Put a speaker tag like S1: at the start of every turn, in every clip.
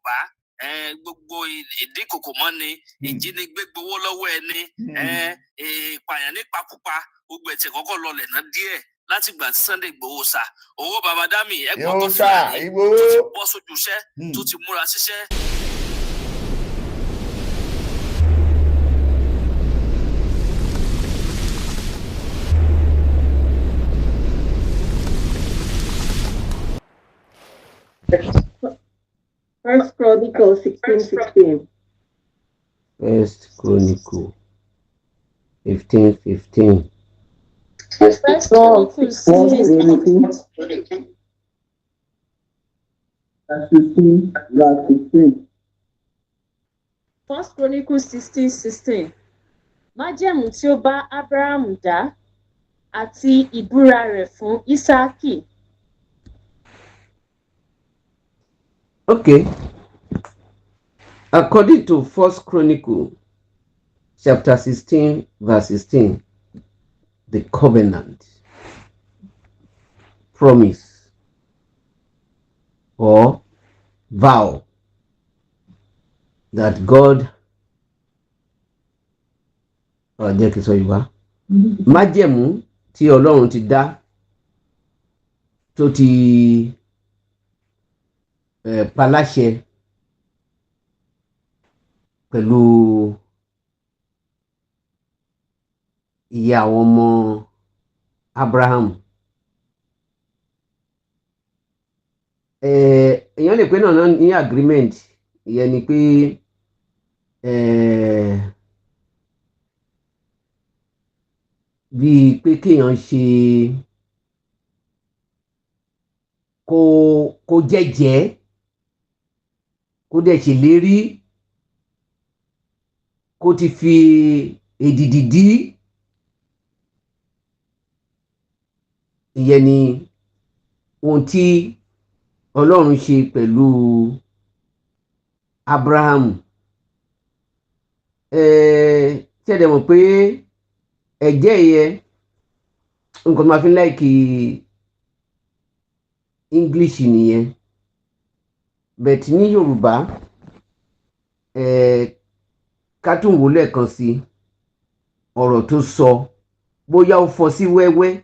S1: Yorùbá, gbogbo ìdínkòkò mọ́ni, ìjínigbé, gbowó lọ́wọ́ ẹni, ìpààyàn nípakúpa, gbogbo ẹ̀ tí kọ́kọ́ lọlẹ̀ náà díẹ̀ látìgbà tí Sunday Igboho sà owó baba dami ẹ̀gbọ́n tó
S2: Yóò sà
S1: Fúlàní
S2: Ìgbòho.
S1: tó ti bọ́ sójú iṣẹ́, tó ti múra síṣẹ́.
S3: First Chronicle 16:16.
S4: First Chronicle 15:15.
S3: First Chronicle 16.
S5: Verse 15, verse 16.
S3: First Chronicle 16:16. Májẹ̀mú tí ó bá Ábúráhámù dá àti ìbúra rẹ̀ fún Ísáákì.
S4: Okay. According to First Chronicle chapter 16, verse 16, the covenant, promise, or vow that God, jẹ́ kí n sọ Yorùbá, májẹ̀mú tí Ọlọ́run ti dá, tó ti paláṣẹ pẹ̀lú ìyá àwọn ọmọ Abraham. Èèyàn lè pè náà ní agreement. Ìyẹn ni pé bíi pé kéèyàn ṣe kó jẹ́jẹ́, kó dẹ̀ ṣèlérí, kó ti fi èdìdì dí. Ìyẹn ni ohun tí Ọlọ́run ṣe pẹ̀lú Abraham. Ṣé ẹ dẹ̀ mọ̀ pé ẹ̀jẹ̀ yẹn, nǹkan tó máa fi ń like English nìyẹn, but ní Yorùbá, ká tún wò lẹ́ẹ̀kan sí ọ̀rọ̀ tó sọ, bóyá ó fọ́ sí wẹ́wẹ́,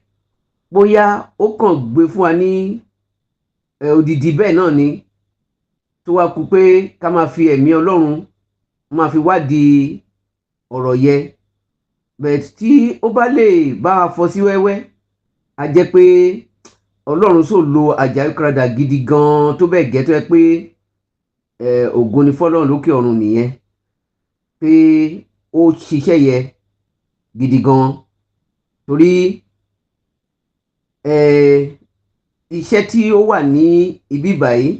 S4: bóyá ó kàn gbé fún wa ní odidi bẹ́ẹ̀ náà ni, tó wá kú pé ká máa fi ẹ̀mí Ọlọ́run máa fi wádìí ọ̀rọ̀ yẹn. But tí ó bá lè bá wa fọ́ sí wẹ́wẹ́, a jẹ́ pé Ọlọ́run sò lo Àjàyí Crowther gidi gan-an tó bẹ́ẹ̀ gẹ́, tó yẹ pé ògo ni fọ́lọ́run lókè ọ̀run nìyẹn, pé ó ṣiṣẹ́ yẹ gidi gan-an, torí iṣẹ́ tí ó wà ní ibi báyìí,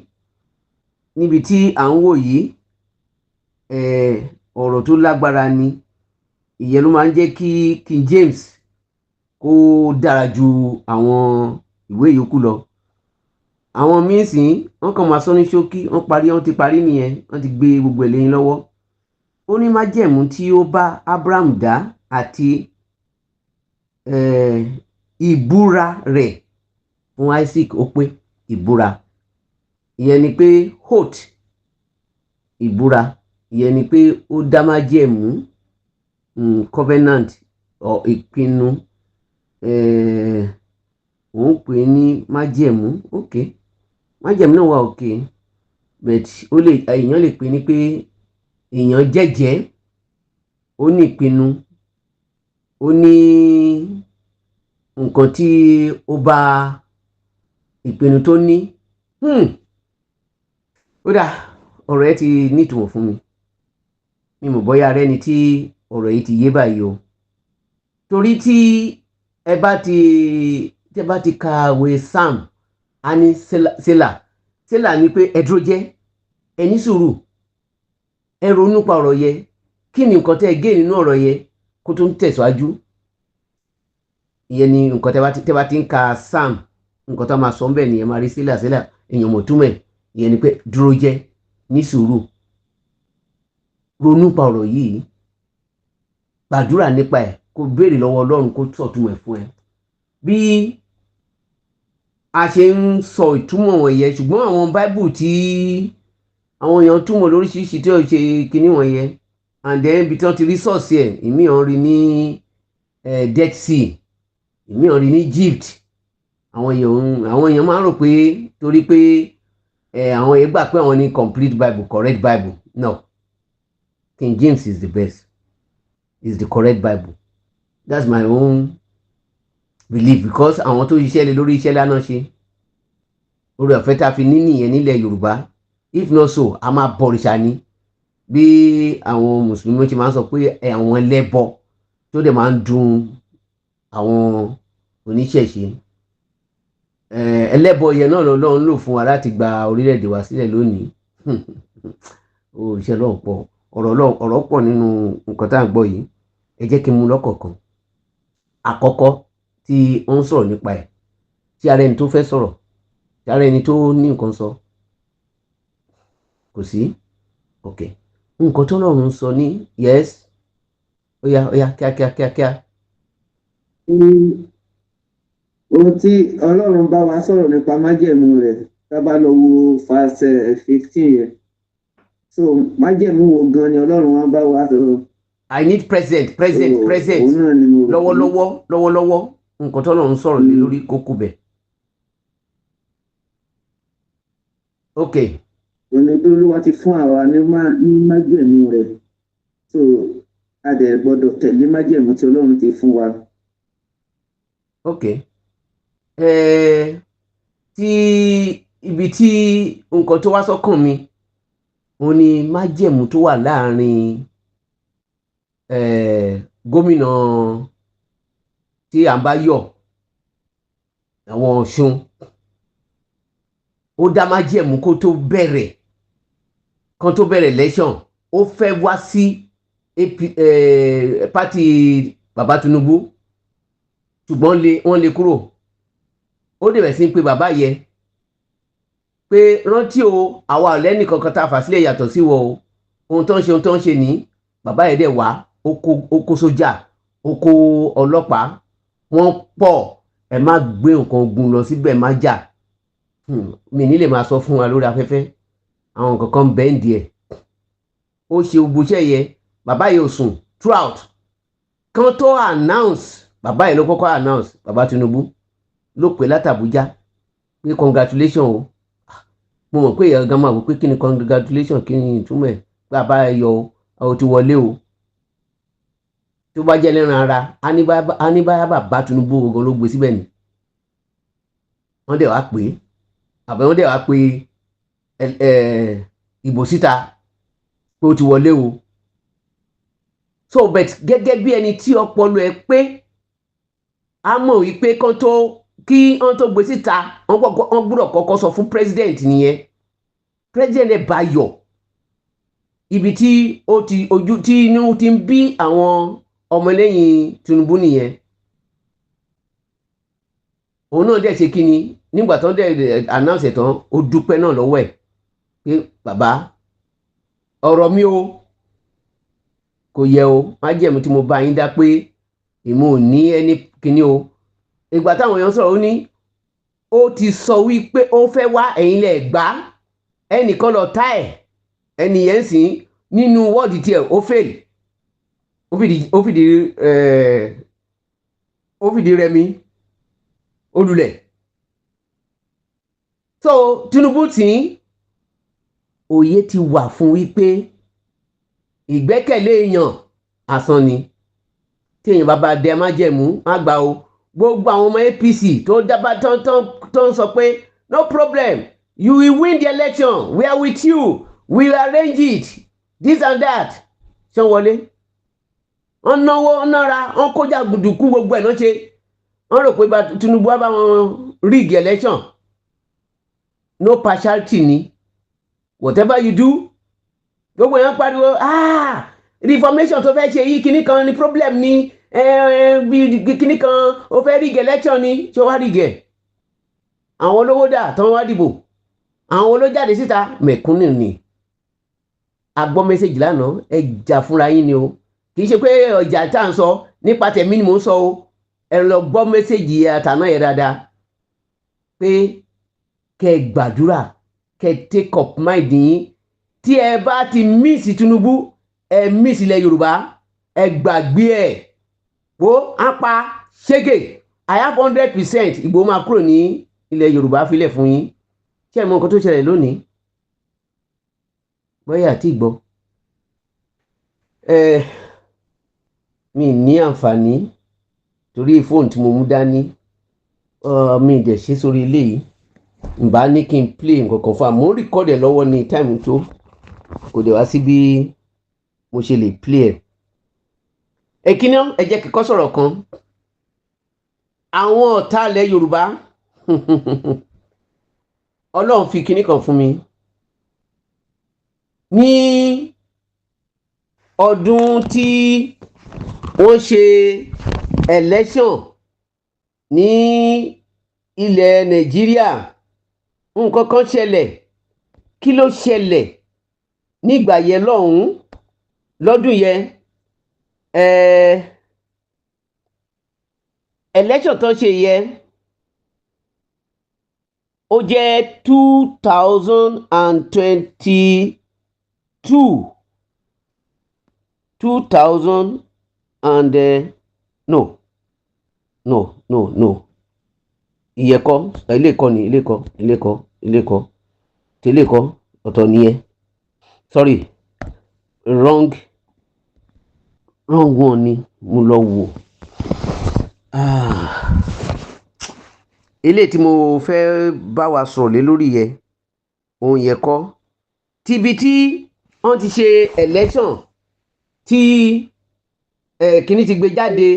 S4: níbi tí à ń wò yìí, ọ̀rọ̀ tó lágbára ni. Ìyẹn ló máa ń jẹ́ kí King James kó dára ju àwọn ìwé yòókù lọ. Àwọn míín sì, wọ́n kàn máa sọ ní ṣókí, wọ́n parí, wọ́n ti parí nìyẹn, wọ́n ti gbé gbogbo ẹ̀ lẹ́yìn lọ́wọ́. Ó ní májẹ̀mú tí ó bá Abraham dá àti ìbúra rẹ̀ fún Isaac. Ó pé ìbúra, ìyẹn ni pé oath, ìbúra, ìyẹn ni pé ó dá májẹ̀mú, covenant or ìpinnu. Òun pè é ní májẹ̀mú. Ok, májẹ̀mú náà wà, ok, but ó lè, èèyàn lè pè ní pé èèyàn jẹ́jẹ́, ó ní ìpinnu, ó ní nǹkan tí ó bá ìpinnu tó ní. Ó dà, ọ̀rọ̀ ẹ ti nítumọ̀ fún mi. Mi mọ̀ bóyá rẹ́ni tí ọ̀rọ̀ yìí ti yé báyìí o, torí tí ẹ bá ti ka ìwé Psalm, a ní Selah. Selah ni pé ẹ dúró jẹ́, ẹ ní sùúrù, ẹ ronú pa ọ̀rọ̀ yẹ, kí ni nǹkan tẹ́ ẹ gé nínú ọ̀rọ̀ yẹ kó tó ń tẹ̀síwájú. Ìyẹn ni nǹkan tẹ́ bá ti ń ka Psalm, nǹkan tó máa sọ ń bẹ̀ nìyẹn. Máa rí Selah, Selah, èèyàn mọ̀ túmọ̀ ẹ̀. Ìyẹn ni pé dúró jẹ́, ní sùúrù, ronú pa ọ̀rọ̀ yìí, gbàdúrà nípa ẹ̀, kó béèrè lọ́wọ́ Ọlọ́run kó sọ̀túnmọ̀ ẹ̀ fún ẹ. Bí a ṣe ń sọ ìtumọ̀ wọ̀nyẹn, ṣùgbọ́n àwọn Bible tí Àwọn èèyàn túmọ̀ lóríṣiríṣi tí ó ṣe kinní wọ̀nyẹn. And then ibi tí wọ́n ti rí source ẹ̀, ìmí ò rí ní Dead Sea, ìmí ò rí ní Egypt. Àwọn èèyàn máa ń rò pé torí pé àwọn èèyàn gbà pé àwọn ní complete Bible, correct Bible. No, King James is the best, is the correct Bible. That's my own belief, because àwọn tó ṣiṣẹ́ lé lórí, iṣẹ́ lánàá ṣe. Orí ọ̀fẹ́ tá a fi ní nìyẹn nílẹ̀ Yorùbá. If not so, a máa bọ̀rìṣà ni, bí àwọn mùsùlùmí ṣe máa ń sọ pé àwọn ẹlẹ́bọ, tó dẹ̀ máa ń dùn àwọn oníṣẹ̀ṣe. Ẹlẹ́bọ yẹn náà lọ́lọ́run lò fún wa láti gba orílẹ̀-èdè wa sílẹ̀ lónìí. Ó iṣẹ́ lọ́wọ́ pọ̀, ọ̀rọ̀ pọ̀ nínú nǹkan tá à ń gbọ́ yìí. Ẹ jẹ́ kí n mú lọ́kọ̀ọ̀kan. Àkọ́kọ́ tí ó ń sọ̀rọ̀ nípa ẹ̀, tí ara ẹni tó fẹ́ sọ̀rọ̀, tí ara ẹni tó ní nǹkan sọ kò sí. Ok, nǹkan tó lọ́run sọ ní, yes, ó yá, ó yá, kíákíá, kíákíá.
S5: Ohun tí Ọlọ́run bá wa sọ̀rọ̀ nípa májẹ̀mú rẹ̀, tá bá lọ wo verse 15 yẹn, so májẹ̀mú wo gan ni Ọlọ́run wa bá wa sọ̀rọ̀?
S4: I need present, present, present.
S5: Òun náà ni mo rò.
S4: Lọ́wọ́lọ́wọ́, lọ́wọ́lọ́wọ́, nǹkan tó lọ́run sọ̀rọ̀ lé lórí kókó bẹ̀. Ok.
S5: Òun ni pé Olúwa ti fún àwa ní májẹ̀mú rẹ̀, so a dẹ̀ gbọ́dọ̀ tẹ̀lé májẹ̀mú tí Ọlọ́run ti fún wa.
S4: Ok, tí ibi tí nǹkan tó wá sọ́kàn mi, òun ni májẹ̀mú tó wà láàrin gómìnà tí à ń bá yọ̀, àwọn Ọ̀ṣun. Ó dá májẹ̀mú kó tó bẹ̀rẹ̀, kan tó bẹ̀rẹ̀ election, ó fẹ́ wá sí AP, party bàbá Tinubu, ṣùgbọ́n lé wọ́n lé kúrò. Ó dẹ̀ bẹ̀ sí pé bàbá yẹ pé, "Rántí o, àwa ò lẹ́nì kankan tá a fà sílẹ̀ yàtọ̀ sí wọ o. Ohun tó ń ṣe, ohun tó ń ṣe ní." Bàbá yẹn dẹ̀ wá, ó kó sójà, ó kó ọlọ́pàá, wọ́n pọ̀. Ẹ má gbé nǹkan ogun lọ síbẹ̀, má jà. Mi ní lè máa sọ fún wa lórí afẹ́fẹ́ àwọn nǹkan kan bẹ́ẹ̀ ń díẹ̀. Ó ṣe gbogbo iṣẹ́ yẹn. Bàbá yẹn ò sùn throughout. Kan tó announce, bàbá yẹn ló kọ́kọ́ announce. Bàbá Tinubu ló pè látàbújá pé, "Congratulation o." Mo mọ̀ pé èèyàn gan máa wò pé, kí ni congratulation? Kí ni ìtumọ̀ ẹ̀? Bàbá ẹ yọ o, o ti wọlé o. Tó bá jẹ́ lẹ́ran ara, á ní báyà bàbá Tinubu gangan ló gbé síbẹ̀ ni. Wọ́n dẹ̀ wá pé àbẹ̀, wọ́n dẹ̀ wá pé ìbò síta pé ó ti wọlé o. So, but gẹ́gẹ́ bí ẹni tí ọpọlọ ẹ pé, a mọ̀ wípé kán tó kí wọ́n tó gbé síta, wọ́n gbọ́dọ̀ kọ́kọ́ sọ fún president nìyẹn. President ẹ̀ bá yọ̀, ibi tí ó ti ojú tí inú ti ń bí àwọn ọmọlẹ́yìn Tinubu nìyẹn. Òun náà dẹ̀ ṣe kí ni, nígbà tó dẹ̀ announce ẹ̀ tán, ó dúpẹ́ náà lọ́wọ́ ẹ̀ pé, "Bàbá, ọ̀rọ̀ mi o kò yẹ o, májẹ̀mú tí mo bá yín dá pé èmi ò ní ẹni kíní o." Ìgbà táwọn èèyàn sọ̀rọ̀, ó ní ó ti sọ wípé ó fẹ́ wá, ẹ̀yin lẹ̀ gbá, ẹnìkan lọ tá ẹ̀, ẹnì yẹn sìn nínú wọ́ọ̀dì tiẹ̀, ó fail, ó fìdí rẹmi, ó lulẹ̀. So Tinubu tí òye ti wà fún wípé ìgbẹ́kẹ̀lé èèyàn asán ni. Tí èèyàn bá bá dẹ májẹ̀mú, má gbà o. Gbogbo àwọn ọmọ APC tó dábàá tó ń sọ pé, "No problem, you will win the election, we are with you, we will arrange it," this and that, ṣé wọ́n wọlé? Wọ́n náwó, wọ́n nára, wọ́n kójà gbùdùkú, gbogbo ẹ̀ náà ṣe. Wọ́n rò pé Tinubu wá bá wọn rig election. No partiality ni. Whatever you do, gbogbo èèyàn pariwo, "Ah, reformation tó fẹ́ ṣe yìí, kinní kan ni problem ni, kinní kan, ó fẹ́ rig election ni." Ṣé ó wá rig ẹ̀? Àwọn olówó dà tán wá dìbò? Àwọn olójáde síta? Mẹ̀kúnnù ni. A gbọ́ message lánàá. Ẹ jà fúnra yín ni o. Kì í ṣe pé ọjà tá à ń sọ nípa tẹ̀mí ni mò ń sọ o. Ẹ lọ gbọ́ message àtàná yẹn dáadáa, pé kẹ́ ẹ gbàdúrà, kẹ́ ẹ take up mind yín. Tí ẹ bá ti miss Tinubu, ẹ miss ilẹ̀ Yorùbá, ẹ gbàgbé ẹ̀. Wo apá ṣégè, I have 100% Ìgbòho máa kúrò ní ilẹ̀ Yorùbá filẹ̀ fún yín. Ṣé ẹ mọ nǹkan tó ṣẹlẹ̀ lónìí? Bóyá àti ìgbọ́ ẹ mi ní àǹfààní torí fóònù tí mo mú dání, mi dẹ̀ ṣe sórí eléyìí. Ǹbá ní kí n play nǹkan kan fún wa, mò ń record ẹ̀ lọ́wọ́ ní time tó kò dẹ̀ wá sí bí mo ṣe lè play ẹ̀. Èkíní, ẹ jẹ́ kíkọ́ sọ̀rọ̀ kan. Àwọn ọ̀tá ilẹ̀ Yorùbá, Ọlọ́run fi kinní kan fún mi ní ọdún tí wọ́n ṣe election ní ilẹ̀ Nàìjíríà. Nǹkan kan ṣẹlẹ̀. Kí ló ṣẹlẹ̀ nígbà yẹn lọ́hùn-ún lọ́dún yẹn? Election tó ṣe yẹn, ó jẹ́ 2022, two thousand and no, no, no, no, ìyẹn kọ́. Ilé kọ́ ni, ilé kọ́, ilé kọ́, ilé kọ́, tẹ́lẹ̀ kọ́, ọ̀tọ̀ nìyẹn. Sorry, wrong one ni mo lọ wò. Ah. Eléyìí tí mo fẹ́ bá wa sọ̀rọ̀ lé lórí yẹn, òun yẹn kọ́. Tíbi tí wọ́n ti ṣe election tí kíní ti gbé jáde,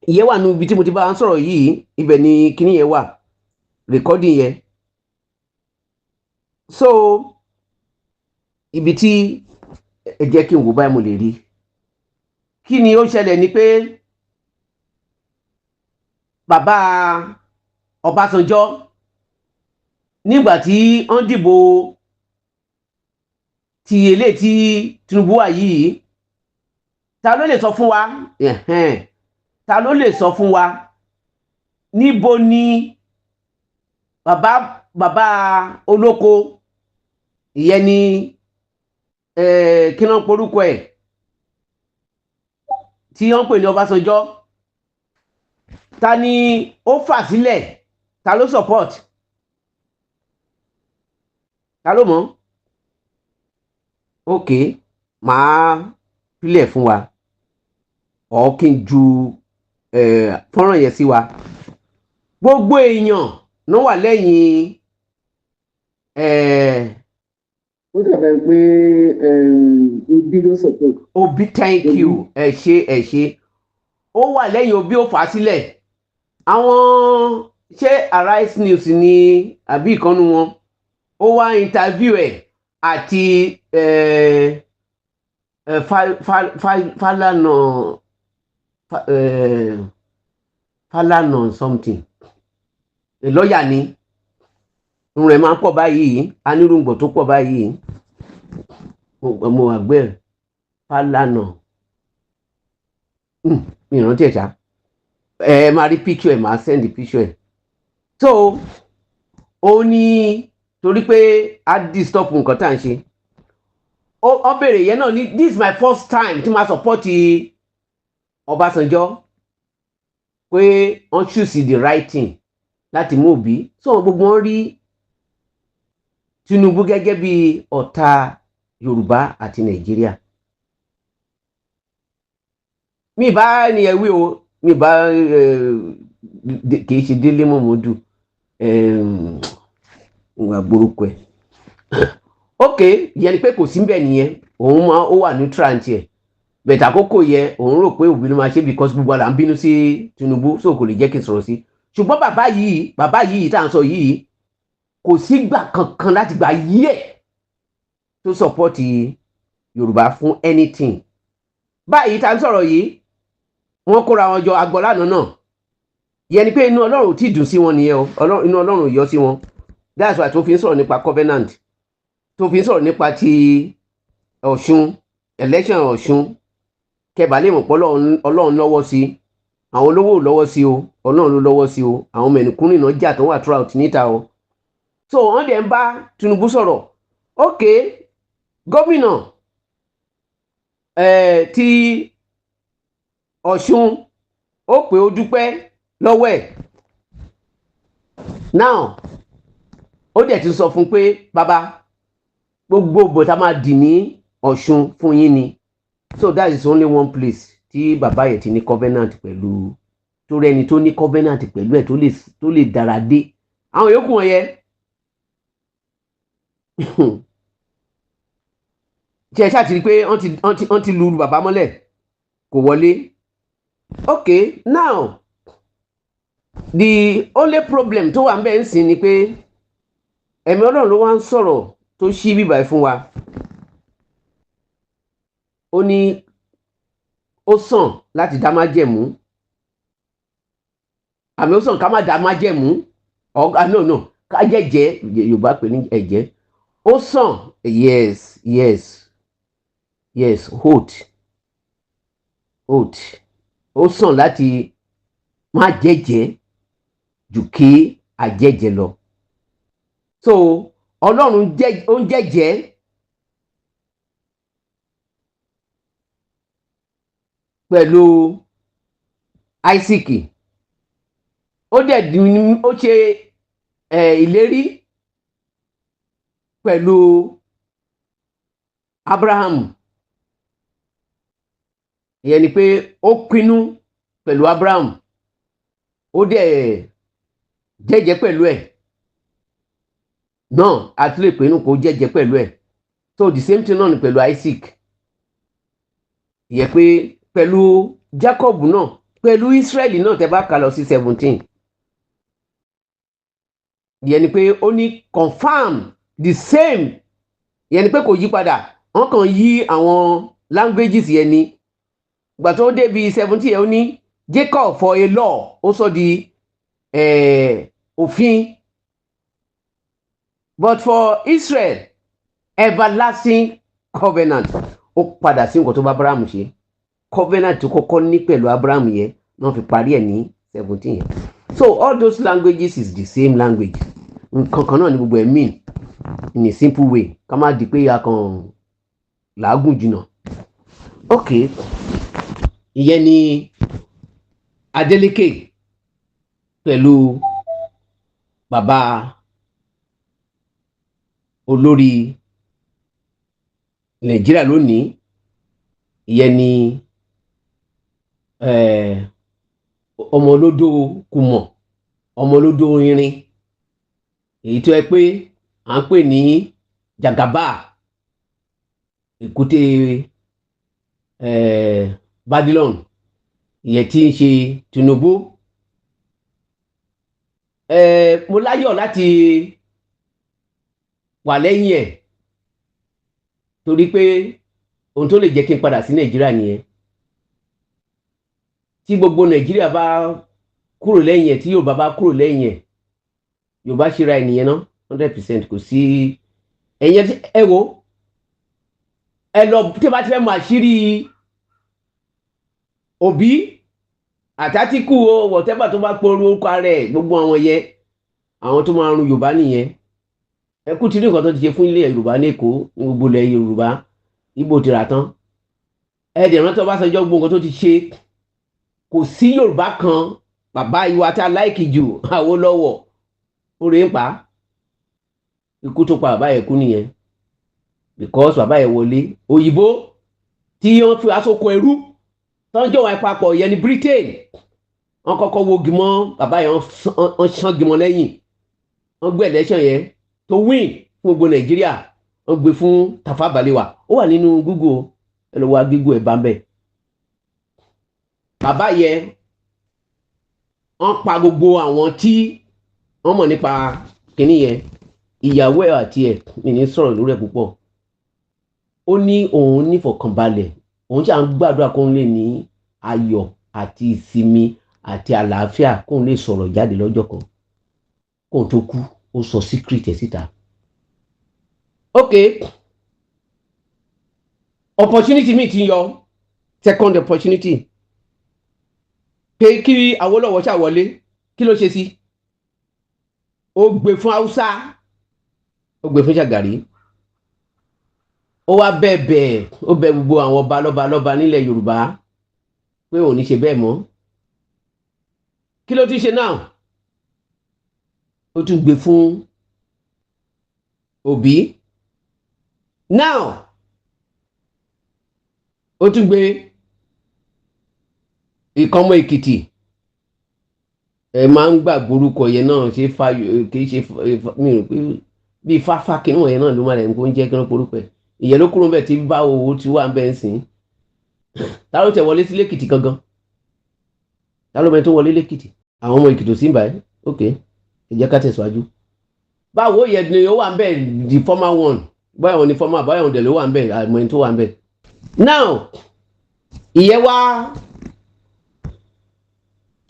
S4: ìyẹn wà níbi tí mo ti bá ń sọ̀rọ̀ yìí. Ibẹ̀ ni kíní yẹn wà, recording yẹn. So ibi tí ẹ jẹ́ kí n wò báyìí, mo lè rí. Kí ni ó ṣẹlẹ̀ ni pé bàbá Ọbásanjọ́, nígbà tí wọ́n dìbò ti eléyìí tí Tinubu wà yìí, ta ló lè sọ fún wa? Ta ló lè sọ fún wa níbo ni bàbá olóko ìyẹn ni, kí ló ń porúkọ ẹ̀ tí wọ́n ń pè ní Ọbásanjọ́? Ta ni ó fà sílẹ̀? Ta ló support? Ta ló mọ̀? Ok, màá pílẹ̀ fún wa ọ̀ kí n ju fọ́nrán yẹn sí wa. Gbogbo èèyàn ló wà lẹ́yìn.
S5: Ó dàbẹ̀ pé Obi ló support.
S4: Obi, thank you. Ẹ ṣe, ẹ ṣe. Ó wà lẹ́yìn Obi, ó fà á sílẹ̀. Àwọn ṣé Arise News ni àbí ìkànnì wọn, ó wá interview ẹ̀ àti Falana, Falana something, lọ́ọ̀yà ni. Irun rẹ̀ máa ń pọ̀ báyìí, anírùngbọ̀n tó pọ̀ báyìí. Mo àgbẹ̀ Falana, mi ìrántí ẹ̀ ṣá. Ẹ máa rí picture ẹ̀, máa send picture ẹ̀. So ó ní torí pé a disturb nǹkan tá à ń ṣe. Ó béèrè yẹn náà ní, "This is my first time tí màá support Ọbásanjọ́," pé wọ́n choose the right thing láti mú Obi. So gbogbo wọn rí Tinubu gẹ́gẹ́ bí ọ̀tá Yorùbá àti Nàìjíríà. Mi bá ẹnìyẹn wí o, mi bá kì í ṣe Délé Mọ̀mọ́dù àgbórúkọ ẹ̀. Ok, ìyẹn ni pé kò sí bẹ́ẹ̀ nìyẹn. Òun máa ó wà neutral tiẹ̀ bẹ̀tẹ̀. Àkókò yẹ òun rò pé Obi ló máa ṣe because gbogbo àlà ń bínú sí Tinubu, so kò lè jẹ́ kí n sọ̀rọ̀ sí. Ṣùgbọ́n bàbá yìí tá à ń sọ yìí, kò sígbà kankan láti gbà yí ẹ̀ tó support Yorùbá fún anything. Báyìí tá à ń sọ̀rọ̀ yìí, wọ́n kóra wọn jọ agbọ́ lánàá náà. Yẹn ni pé inú Ọlọ́run ò tí ì dùn sí wọn nìyẹn o. Inú Ọlọ́run ò yọ sí wọn. That's why tó fi ń sọ̀rọ̀ nípa covenant, tó fi ń sọ̀rọ̀ nípa ti Ọ̀ṣun, election Ọ̀ṣun. Kẹbà lè mọ̀ pé Ọlọ́run lọ́wọ́ sí. Àwọn olówó ò lọ́wọ́ sí o, Ọlọ́run ló lọ́wọ́ sí o. Àwọn mẹ̀nìkúnrìn náà jà tó wà throughout níta o. So wọ́n dẹ̀ ń bá Tinubu sọ̀rọ̀. Ok. Gómìnà ti Ọ̀ṣun, ó pé, ó dúpẹ́ lọ́wọ́ ẹ̀. Now, ó dẹ̀ ti sọ fún pé, bàbá, gbogbo ìbò tá máa dì ní Ọ̀ṣun, fún yín ni. So that is only one place tí bàbá yẹn ti ní covenant pẹ̀lú, tó rẹni tó ní covenant pẹ̀lú ẹ̀, tó lè dára dé àwọn yòókù wọn yẹn. Tí ẹ ṣáà ti rí i pé wọ́n ti lu bàbá mọ́lẹ̀, kò wọlé. Okay, now the only problem tó wà ń bẹ̀ ń sìn ni pé ẹ̀mí Ọlọ́run ló wá ń sọ̀rọ̀ tó ṣí bíbá ẹ̀ fún wa. Ó ní ó sàn láti dá májẹ̀mú, àmì ó sàn ká má dá májẹ̀mú. Ọ̀gá, no, no, ká jẹ́jẹ́. Yorùbá pè ní ẹ̀jẹ́. Ó sàn, yes, oath, oath. Ó sàn láti má jẹ́jẹ́ jù kí àjẹjẹ́ lọ. So Ọlọ́run jẹ́, ó ń jẹ́jẹ́ pẹ̀lú Isaac. Ó dẹ̀ ó ṣe ìlérí pẹ̀lú Abraham. Ìyẹn ni pé ó pinnu pẹ̀lú Abraham, ó dẹ̀ jẹ́jẹ́ pẹ̀lú ẹ̀ náà. A tún lè pinnu kó jẹ́jẹ́ pẹ̀lú ẹ̀. So the same thing náà ni pẹ̀lú Isaac, ìyẹn pé pẹ̀lú Jacob náà, pẹ̀lú Israeli náà. Tẹ́ bá kà lọ sí 17, ìyẹn ni pé ó ní confirm the same. Ìyẹn ni pé kò yí padà, wọ́n kàn yí àwọn languages yẹn ni. Ìgbà tó débi 17 yẹn, ó ní Jacob for a law, ó sọ di òfin, but for Israel, everlasting covenant. Ó padà sí nǹkan tó bá Abraham ṣe. Covenant tó kọ́kọ́ ní pẹ̀lú Abraham yẹn náà fi parí ẹ̀ ní 17 yẹn. So all those languages is the same language. Nǹkan kan náà ni gbogbo ẹ̀ mean in a simple way, ká má di pé a kàn làágùn jìnnà. Ok, ìyẹn ni Adeleke pẹ̀lú bàbá olórí Nàìjíríà lónìí. Ìyẹn ni ọmọ olódò kùmọ̀, ọmọ olódò irin, èyí tó yẹ pé à ń pè ní Jagaba, èkúté Babylon, ìyẹn tí ń ṣe Tinubu. Mo láyọ̀ láti wà lẹ́yìn ẹ̀, torí pé ohun tó lè jẹ́ kí n padà sí Nàìjíríà nìyẹn. Tí gbogbo Nàìjíríà bá kúrò lẹ́yìn ẹ̀, tí Yorùbá bá kúrò lẹ́yìn ẹ̀, Yorùbá ṣera ẹ̀ nìyẹn ná, 100%. Kò sí ẹ̀yẹn. Ẹ wo, ẹ lọ, tí bá ti fẹ́ mọ àṣírí Òbí àtàtìkù o, whatever tó bá porú orúkọ ara ẹ̀, gbogbo àwọn yẹn, àwọn tó máa run Yorùbá nìyẹn. Ẹ kú ti rí nǹkan tó ti ṣe fún ilé Yorùbá ní Èkó, ní gbogbo ilẹ̀ Yorùbá. Ìgbò ti rà tán. Ẹ dẹ̀ rántí Ọbásanjọ́, gbogbo nǹkan tó ti ṣe. Kò sí Yorùbá kan. Bàbá ìwà tá a láìkì jù, Awólọ́wọ̀, oore ń pa. Ikú tó pa bàbá yẹn kú nìyẹn, because bàbá yẹn wọlé òyìnbó tí wọ́n fi aṣọ ẹrú tọ́jọ́ wọn papọ̀, yẹn ní Britain. Wọ́n kọ́kọ́ wogi mọ́ bàbá yẹn, wọ́n ṣán gimọ́ lẹ́yìn. Wọ́n gbé election yẹn tó win fún gbogbo Nàìjíríà, wọ́n gbé fún Tafawa Balewa. Ó wà nínú Google, ẹ lọ wá Google ẹ̀ bá ń bẹ̀. Bàbá yẹn, wọ́n pa gbogbo àwọn tí wọ́n mọ̀ nípa kínní yẹn, ìyàwó ẹ̀ àti ẹ̀. Mi ní sọ̀rọ̀ lórí ẹ̀ púpọ̀. Ó ní òun nífọ̀kànbalẹ̀, òun ṣà ń gbàdúrà kóun lè ní ayọ̀ àti ìsinmi àti àlàáfíà, kóun lè sọ̀rọ̀ jáde lọ́jọ́ kan kóun tó kú. Ó sọ secret ẹ̀ síta. Ok, opportunity mi ti yọ, second opportunity, pé kí Awólọ́wọ̀ ṣàwọlé. Kí ló ṣe sí? Ó gbé fún Haúsá, ó gbé fún Ṣàgàrí. Ó wá bẹ̀bẹ̀, ó bẹ̀ gbogbo àwọn ọba lọ́ba lọ́ba nílẹ̀ Yorùbá pé òun ní ṣe bẹ́ẹ̀ mọ́. Kí ló ti ṣe náà? Ó tún gbé fún Obi now. Ó tún gbé ìkànnmọ Èkìtì. Ẹ máa ń gbàgbọ́ orúkọ yẹn náà, ṣe fa kì í ṣe mi rò pé bíi fáfá kí wọ̀nyẹn náà ló máa rẹ̀ ń kó ń jẹ́ kí wọ́n porúkọ ẹ̀. Ìyẹn ló kúrò bẹ́ẹ̀ tí bá owó tí wà ń bẹ́ẹ̀ ń sìn. Ta ló tẹ̀ wọlé sí lẹ́kìtì gangan? Ta ló mẹ́ni tó wọlé lẹ́kìtì? Àwọn ọmọ Èkìtì ò sí báyìí. Ok, ẹ jẹ́ ká tẹ̀síwájú. Báwo yẹ ni ó wà ń bẹ̀, the former one, báyọ̀ wọn ni former, báyọ̀ wọn dẹ̀ ló wà ń bẹ̀, àmọ́ ẹni tó wà ń bẹ̀ now.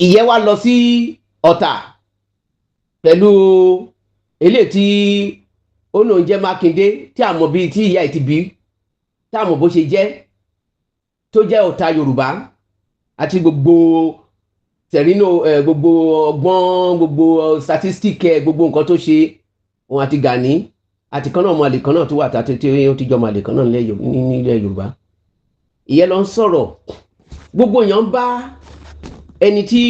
S4: Ìyẹn wá lọ sí Ọ̀tà pẹ̀lú eléyìí tí ó lóun jẹ́ Mákindé, tí a mọ̀ bíi tí ìyá ẹ̀ ti bí, tí a mọ̀ bó ṣe jẹ́, tó jẹ́ ọ̀tá Yorùbá, àti gbogbo tẹ̀rínú ẹ̀, gbogbo ọgbọ́n, gbogbo statistic ẹ̀, gbogbo nǹkan tó ṣe, òun àti Gani àti kan náà, ọmọ àlè kan náà tó wà tá tí ó ti jọ ọmọ àlè kan náà nílẹ̀ Yorùbá. Ìyẹn lọ ń sọ̀rọ̀. Gbogbo èèyàn ń bá ẹni tí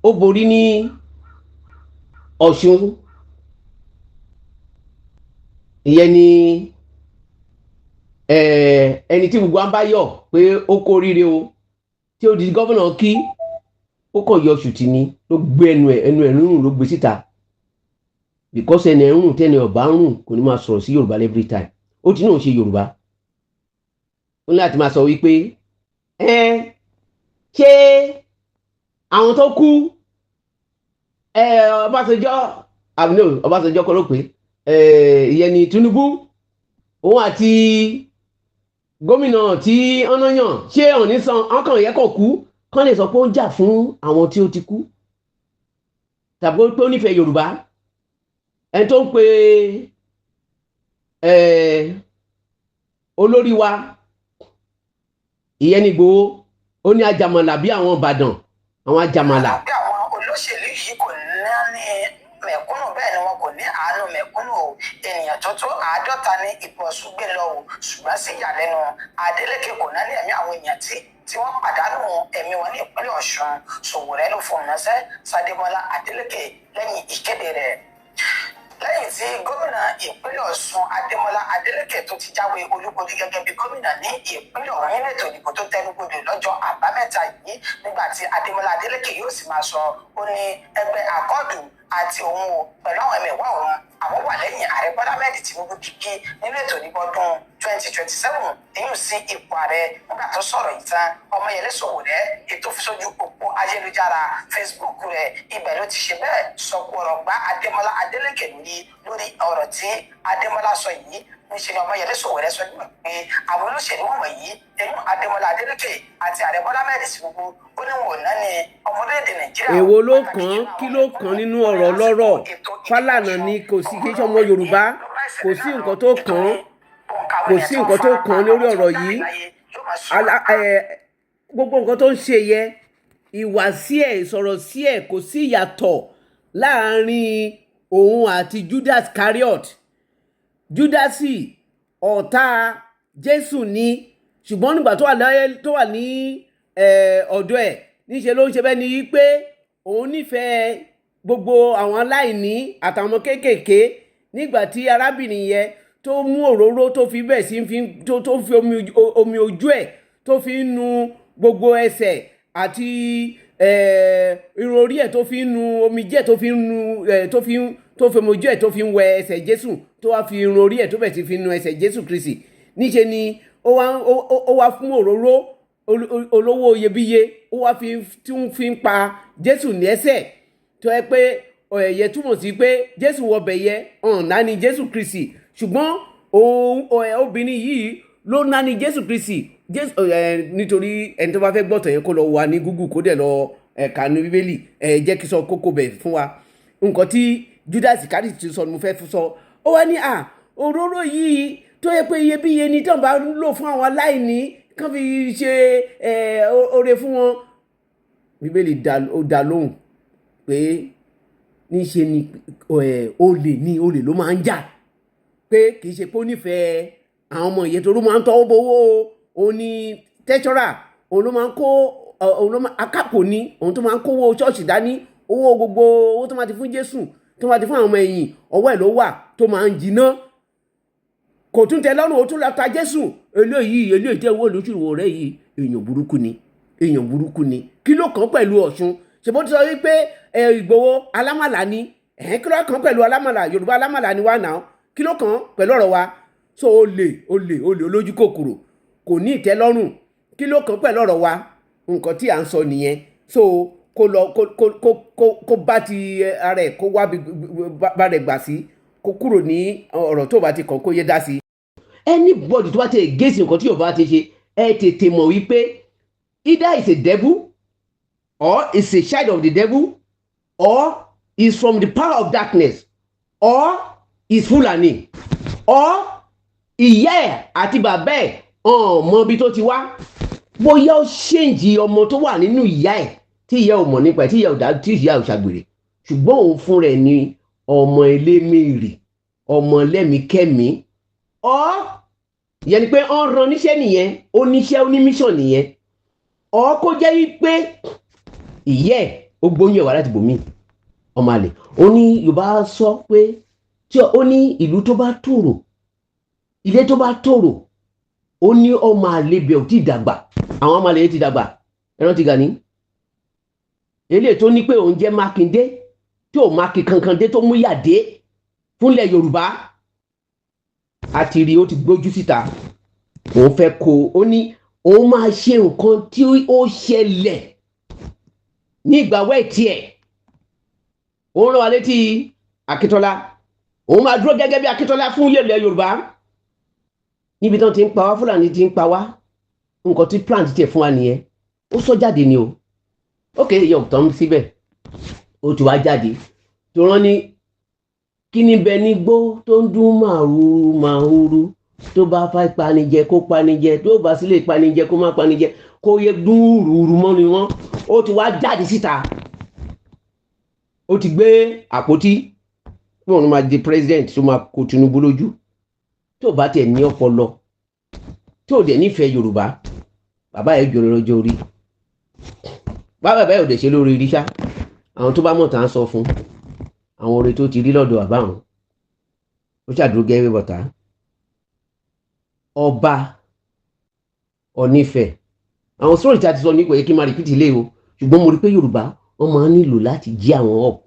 S4: ó borí ní Ọ̀ṣun, ìyẹn ni ẹni tí gbogbo wa ń bá yọ̀ pé ó kó oríire o, tí ó di gómìnà, kí ó kàn yọ ṣùtì ni, ló gbé ẹnu ẹ, ẹnu ẹ rúrùn ló gbé síta, because ẹnu ẹ rùn. Tẹnu ẹ ọba rùn, kò ní máa sọ̀rọ̀ sí Yorùbá every time. Ó ti náà ṣe Yorùbá, ó ní láti máa sọ wípé ẹ ṣé àwọn tó kú ẹ, Ọbásanjọ́ àbí no, Ọbásanjọ́ kọ́ ló pé ẹ, ìyẹn ni Tinubu, òun àti gómìnà tí ọ̀nà yàn, ṣé òní san ọkàn yẹ kàn kú kán lè sọ pé ó ń jà fún àwọn tí ó ti kú, tàbí pé ó nífẹ̀ẹ́ Yorùbá? Ẹni tó ń pe olórí wa, ìyẹn ní Ìgbòho, ó ní ajàmọ̀là bí àwọn Ìbàdàn, àwọn ajàmọ̀là.
S2: Bí àwọn olóṣèlú yìí kò ní mẹ̀kúnnù, bẹ́ẹ̀ ni wọn kò ní àánú mẹ̀kúnnù o. Ènìyàn tó tó 50 ní ipò Ọ̀ṣun gbé lọ o. Ṣùgbọ́n sí ìyàlẹ́nu, Adeleke kò náà ní ẹ̀mí àwọn èèyàn tí wọ́n pàdánù ẹ̀mí wọn ní ìpínlẹ̀ Ọ̀ṣun. Sowore ló fọ̀hún ránṣẹ́ sAdémọ́lá Adeleke lẹ́yìn ìkéde rẹ̀, lẹ́yìn tí gómìnà ìpínlẹ̀ Ọ̀ṣun Adémọ́lá Adélékè tó ti jáwé olúborí gẹ́gẹ́ bí gómìnà ní ìpínlẹ̀ ọ̀hún nínú ètò ìdìbò tó tẹnubodò lọ́jọ́ Àbámẹ́ta yìí. Nígbà tí Adémọ́lá Adélékè yóò sì máa sọ, ó ní ẹgbẹ́ Accord àti òun o pẹ̀lú àwọn ẹ̀mẹ̀wá òun, àwọn wà lẹ́yìn Ààrẹ Bọ́lá Ahmed Tinubu kíkí nínú ètò ìdìbò ọdún 2027 èyí sí ipò ààrẹ. Nígbà tó sọ̀rọ̀ yìí tán, Ọmọyẹlé Sowore ètò sójú òpó ayélujára Facebook rẹ̀, ibẹ̀ ló ti ṣe bẹ́ẹ̀ sọ̀kò ọ̀rọ̀ gbá Adémọ́lá Adélékè lórí ọ̀rọ̀ tí Adémọ́lá sọ yìí. Níṣẹ́ ni Ọmọyẹlé Sowore sọ nígbà pé àwọn olóṣèlú wọ̀nyí, inú Adémọ́lá Adélékè àti Ààrẹ Bọ́lá Ahmed Tinubu, ó ní wọn ò ná ní ọmọdé Nàìjíríà.
S4: Èwo ló kàn án? Kí ló kàn án nínú ọ̀rọ̀ lọ́rọ̀? Fálànà ni kò sí, kí sọmọ Yorùbá, kò sí nǹkan tó kàn án, kò sí nǹkan tó kàn án lórí ọ̀rọ̀ yìí. Gbogbo nǹkan tó ń ṣe yẹ, ìwà sí ẹ̀, ìsọ̀rọ̀ sí ẹ̀, kò sí ìyàtọ̀ láàrin òun àti Judas Iscariot. Judasi ọ̀tá Jésù ni, ṣùgbọ́n nígbà tó wà láyé, tó wà ní ọ̀dọ̀ ẹ̀, níṣẹ́ ló ń ṣe bẹ́ẹ̀ ni pé òun nífẹ̀ẹ́ gbogbo àwọn aláìní àtàwọn kéékèèké. Nígbà tí arábìnrin yẹn tó mú òróró, tó fi bẹ́ẹ̀ sí fi tó fi omi ojú ẹ̀ tó fi ń nu gbogbo ẹsẹ̀ àti irun orí ẹ̀, tó fi ń nu omijé ẹ̀, tó fi ń nu tó fi ń tó fi omi ojú ẹ̀ tó fi ń wẹ ẹsẹ̀ Jésù, tó wá fi irun orí ẹ̀ tó bẹ̀ sí fi nu ẹsẹ̀ Jésù Kristi, níṣẹ́ ni ó wá fún òróró olówó iyebíye, ó wá fi tún fi ń pa Jésù ní ẹsẹ̀, tó yẹ pé ẹ̀yẹ túmọ̀ sí pé Jésù wọbẹ̀ yẹ ọ̀n náà Jésù Kristi. Ṣùgbọ́n òun obìnrin yìí ló náà Jésù Kristi. Jésù ẹ, nítorí ẹni tó bá fẹ́ gbọ́tàn yẹn, kó lọ wà ní Google, kó dẹ̀ lọ ẹ̀ka ní Bíbélì. Ẹ jẹ́ kí sọ kókó bẹ̀ fún wa. Nǹkan tí Judas Iscariot ti sọ ni mo fẹ́ sọ. Ó wá ní à òróró yìí tó yẹ pé iyebíye ni, tí wọ́n bá lò fún àwọn aláìní, kán fi ṣe oore fún wọn. Bíbélì ó dá lóhùn pé níṣe ni olè ní olè ló máa ń jà, pé kì í ṣe pé ó nífẹ̀ẹ́. Àwọn ọmọ ìyẹn tó ló máa ń tọwọ́ bowó o. Òun ni treasurer, òun ló máa ń kó, òun ló máa akápò ní, òun tó máa ń kówó ṣọ́ọ̀ṣì dání, owó gbogbo, owó tó máa ti fún Jésù, tó máa ti fún àwọn ọmọ ẹ̀yìn, ọwọ́ ẹ̀ ló wà tó máa ń jiná. Kò tún tẹ́ lọ́rùn, ó tún lọ ta Jésù. Eléyìí tẹ́ owó lóṣù rẹ̀ yìí, èèyàn burúkú ni, èèyàn burúkú ni. Kí ló kàn pẹ̀lú Ọ̀ṣun? Ṣe bó ti sọ wípé ẹ Ìgbòho alámàlà ni ẹ̀hẹ́n? Kí ló kàn pẹ̀lú alámàlà? Yorùbá alámàlà ni wà náà. Kí ló kàn pẹ̀lú ọ̀rọ̀ wa? So olè, olè, olè, olójú kòkòrò, kò ní ìtẹ́lọ́rùn. Kí ló kàn pẹ̀lú ọ̀rọ̀ wa? Nǹkan tí à ń sọ nìyẹn. So kó lọ kó bá ti ara ẹ̀, kó wá bá rẹ̀ gbà sí, kó kúrò ní ọ̀rọ̀ tó bá ti kàn, kó yé dá sí. Anybody tó bá ti against nǹkan tí Yorùbá ti ṣe, ẹ tètè mọ̀ wípé either is a devil or is a child of the devil or is from the power of darkness or is Fulani or ìyá ẹ̀ àti bàbá ẹ̀ ọ̀n mọ ibi tó ti wá. Bóyá ó change ọmọ tó wà nínú ìyá ẹ̀ tí ìyá ò mọ̀ nípa ẹ̀, tí ìyá ò dá, tí ìyá ò ṣàgbèrè, ṣùgbọ́n òun fún rẹ̀ ní ọmọ elémèrè, ọmọ lẹ́mìíkẹ́mìí ọ́. Ìyẹn ni pé ó ń ran níṣẹ́ nìyẹn, ó níṣẹ́, ó ní mission nìyẹn. Ọ́ kó jẹ́ wípé ìyẹ́ ẹ̀ ó gbóyún ẹ̀ wá láti bòmí. Ọmọ àlè. Ó ní Yorùbá sọ pé tí ó ní ìlú tó bá tòrò, ilé tó bá tòrò, ó ní ọmọ àlè bẹ̀ ò tí ì dàgbà. Àwọn ọmọ àlè yẹn ti dàgbà. Ẹran ti Gani eléyìí tó ní pé òun jẹ́ Mákindé, tí ò mákin kankan dé, tó mú yàdé fúnlẹ̀ Yorùbá, àti rí ó ti gbójú síta. Òun fẹ́ kó ó ní òun máa ṣe nǹkan tí ó ṣẹlẹ̀ ní ìgbà wẹ́ẹ̀tì ẹ̀. Òun rán wa létí Akíntọ́lá. Òun máa dúró gẹ́gẹ́ bí Akíntọ́lá fún ilẹ̀ Yorùbá níbi tí wọ́n ti ń pa wá, Fúlàní ti ń pa wá. Nǹkan tí plan ti tiẹ̀ fún wa nìyẹn. Ó sọ jáde ni o. Ok, ìyẹn ò tán síbẹ̀, ó ti wá jáde tó rán ní kí ni bẹ nígbó tó ń dún màrúurú màrúurú. Tó bá fẹ́ panijẹ, kó panijẹ. Tó bá sílé panijẹ, kó má panijẹ, kó yẹ dún rúurú mọ́ ni wọ́n. Ó ti wá jáde síta, ó ti gbé àpótí pé òun máa di president tó máa kó Tinubu lójú. Tó bá tiẹ̀ ní ọpọlọ, tó dẹ̀ nífẹ̀ẹ́ Yorùbá, bàbá ẹ̀ jòrò lọ́jọ́ orí, bàbá ẹ̀ ò dẹ̀ ṣe lórí rí ṣá. Àwọn tó bá mọ̀ tá à ń sọ fún àwọn oore tó ti rí lọ́dọ̀ bàbá àwọn, ó ṣàdúró gẹ́gẹ́ bọ̀tá. Ọba Ọ̀nífẹ̀, àwọn sọ́ọ̀rì tí a ti sọ ní kò yẹ kí n máa repeat ilé o, ṣùgbọ́n mo rí pé Yorùbá, wọ́n máa ń nílò láti jí àwọn up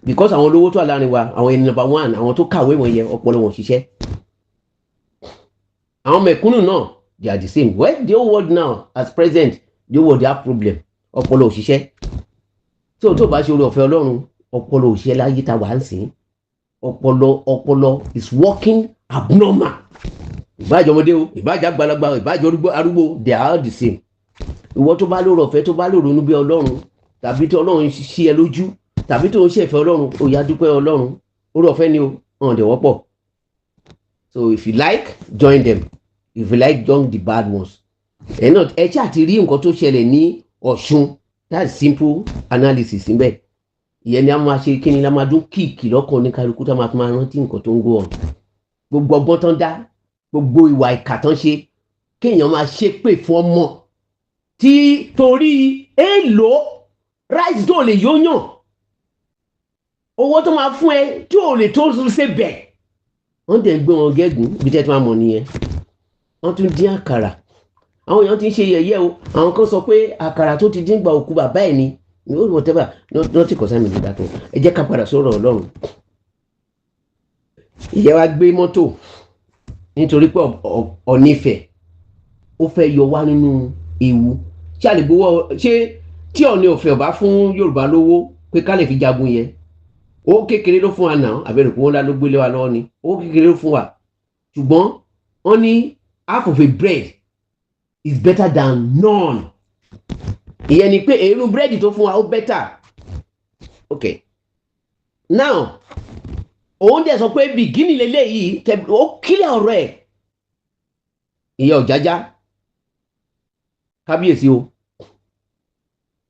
S4: because àwọn olówó tó wà láàrin wa, àwọn ẹni number one, àwọn tó kàwé wọ̀nyẹn, ọpọlọ wọn ṣiṣẹ́. Àwọn mẹ̀kúnnù náà, they are the same. Well, the whole world now, as present, the whole world, they have problem. Ọpọlọ òṣìṣẹ́ tó bá ṣe oore ọ̀fẹ́ Ọlọ́run, ọpọlọ òṣìṣẹ́ láyé ta wà ń sìn. Ọpọlọ is working abnormal. Ìbájọ́ ọmọdé o, ìbájọ́ àgbàlagbà, ìbájọ́ arúgbó, they are all the same. Ìwọ tó bá lóore ọ̀fẹ́, tó bá lè ronú bí Ọlọ́run, tàbí tí Ọlọ́run ṣí ẹ lójú, tàbí tó ń ṣẹ̀fẹ̀ Ọlọ́run, ó yá, dúpẹ́ Ọlọ́run. Oore ọ̀fẹ́ ni o, ọ̀n dẹ̀ wọ́pọ̀. So if you like, join them. If you like, join the bad ones. Ẹ náà, ẹ ṣáà ti rí nǹkan tó ṣẹlẹ̀ ní Ọ̀ṣun. That's simple analysis níbẹ̀. Ìyẹn ni a máa ṣe. Kí ni la máa dún kíìkì lọ́kàn oníkálukú tá a máa fi máa rántí nǹkan tó ń go on? Gbogbo ọgbọ́n tán dá, gbogbo ìwà ìkà tán ṣe, kéèyàn máa ṣépè fún ọmọ tí torí èèlò rice tó lè yóyàn, owó tó máa fún ẹ tí ò lè tó ṣe bẹ̀. Wọ́n dẹ̀ ń gbé wọn gẹ́gùn ibi tẹ́ tí wọ́n mọ̀ nìyẹn. Wọ́n tún dín àkàrà. Àwọn èèyàn ti ń ṣe yẹ̀yẹ́ o. Àwọn kan sọ pé àkàrà tó ti dín gba òkú bàbá ẹ̀ ni. Whatever, nothing concern me with that one. Ẹ jẹ́ ká padà sọ̀rọ̀ Ọlọ́run. Ìyá wa gbé mọ́tò nítorí pé Ọ̀nífẹ̀ ó fẹ́ yọ wá nínú ewu. Ṣé a lè gbowó? Ṣé tí Ọ̀ní ọ̀fẹ́ ọ̀bá fún Yorùbá lówó pé ká lè fi jagun yẹn, owó kékeré ló fún wa náà, àbẹ̀rẹ̀ kó ńlá ló gbélé wa lọ́wọ́ ni? Owó kékeré ló fún wa, ṣùgbọ́n wọ́n ní half of a bread is better than none. Ìyẹn ni pé èrú búrẹ́dì tó fún wa, ó better. Ok, now, òun dẹ̀ sọ pé beginning lélẹ́yìí, ó kílẹ̀ ọ̀rọ̀ ẹ̀. Ìyẹn Ọ̀jájá, kábíyèsí o,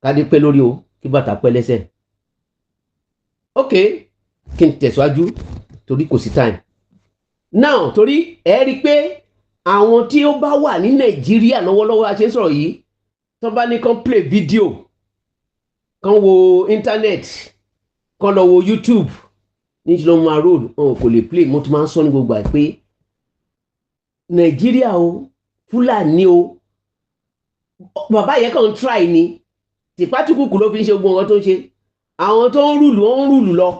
S4: kádé pẹ́ lórí o, kí bàtà pẹ́ lẹ́sẹ̀. Ok, kí n tẹ̀síwájú torí kò sí time. Now, torí ẹ rí i pé àwọn tí ó bá wà ní Nàìjíríà lọ́wọ́lọ́wọ́ a ṣe ń sọ̀rọ̀ yìí, tó bá ní kán play video, kán wo internet, kán lọ wo YouTube, níṣẹ́ ló máa road, wọn kò lè play. Mo tún máa ń sọ ní gbogbo àìpé Nàìjíríà o, Fúlàní o, bàbá yẹn kàn ń try ni, tìpátìkùkù ló fi ń ṣe gbogbo nǹkan tó ń ṣe. Àwọn tó ń rule, ó ń rule lọ,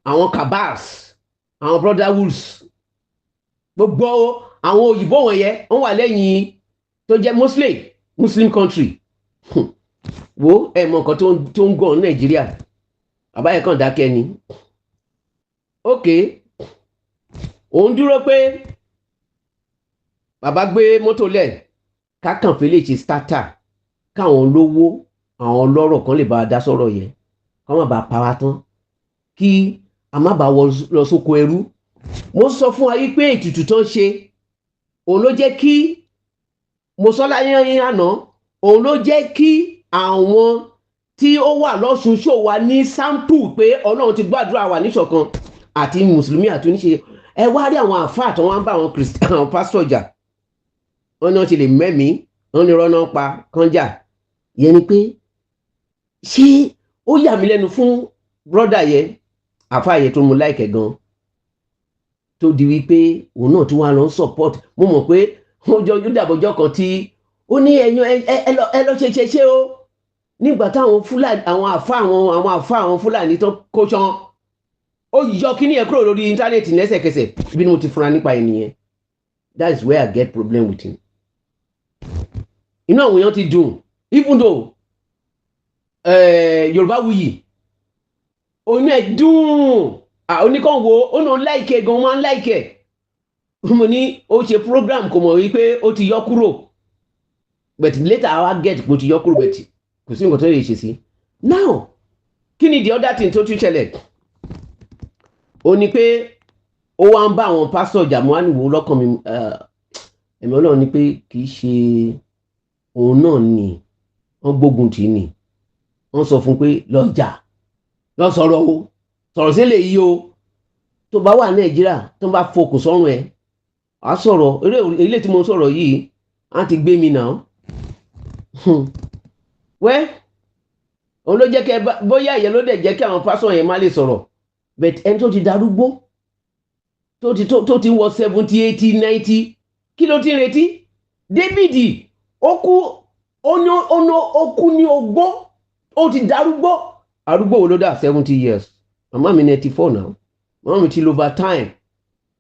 S4: àwọn cabals, àwọn brotherhoods, gbogbo àwọn òyìnbó wọ̀nyẹn, wọ́n wà lẹ́yìn, tó jẹ́ muslim muslim country. Wo, ẹ mọ nǹkan tó ń gàn ní Nàìjíríà. Bàbá yẹn kàn dákẹ́ ni. Ok, òun dúró pé bàbá gbé mọ́tò lẹ̀ kákànfẹ́ lè ṣe starter, káwọn olówó, àwọn ọlọ́rọ̀ kan lè bá a dá sọ̀rọ̀ yẹn, kọ́ má bàa pa wá tán, kí a má bàa wọ lọ sóko ẹrú. Mo sọ fún wa yìí pé ètùtù tó ń ṣe, òun ló jẹ́ kí mo sọ láyé àná, òun ló jẹ́ kí àwọn tí ó wà lọ́sùn ṣò wá ní sample pé Ọlọ́run ti gbàdúrà wà níṣọ̀kan, àti mùsùlùmí àti oníṣe. Ẹ wá rí àwọn àfáà tó wọ́n ń bá àwọn Christian, àwọn pásítọ̀ jà, wọ́n ní wọ́n ti lè mẹ́mìí, wọ́n ní rọ́nà pa kánjà. Ìyẹn ni pé ṣé ó yà mí lẹ́nu fún brother yẹn, àfáà yẹn tó mú láìkẹ́ gan, tó di wípé òun náà tún wá lọ ń support. Mo mọ̀ pé ó jọ ó dàbọ̀jọ́ kan tí ó ní ẹ̀yàn ẹ lọ ṣe ṣe ṣe o, nígbà táwọn Fúlàní, àwọn àfa àwọn Fúlàní tó kó ṣan, ó yọ kíní yẹn kúrò lórí internet lẹ́sẹ̀kẹsẹ̀. Ibi ni mo ti fura nípa ẹ̀ nìyẹn. That is where I get problem with him. Inú àwọn èèyàn ti dùn, even though Yorùbá wuyì, onú ẹ̀ dùn. Oníkan wo ó náà like gan, máa ń like. Mo ní ó ṣe program, kò mọ̀ wípé ó ti yọ kúrò, but later I get kò ti yọ kúrò, but kò sí nǹkan tó lè ṣe sí. Now, kí ni the other thing tó tún ṣẹlẹ̀? Ó ní pé ó wá ń bá àwọn pásítọ̀ jà. Mo wá níwò lọ́kàn mi, ẹ̀mí Ọlọ́run ní pé kì í ṣe òun náà ni wọ́n gbógun tì í ni wọ́n sọ fún pé lọ jà, lọ sọ̀rọ̀ o, sọ̀rọ̀ sílẹ̀ yìí o. Tó bá wà Nàìjíríà, tó bá fokùn sọ́rùn ẹ̀, á sọ̀rọ̀. Ilé tí mo sọ̀rọ̀ yìí á ti gbé mi náà wẹ́. Òun ló jẹ́ kí bóyá ìyẹn ló dẹ̀ jẹ́ kí àwọn pásọ̀ yẹn má lè sọ̀rọ̀. But ẹni tó ti darúgbó, tó ti wọ 70, 80, 90, kí ló ti ń retí? David ó kú, ó kú ní ogbó, ó ti darúgbó. Arúgbó wo ló dà 70 years? Màmá mi 94 now. Màmá mi ti lo over time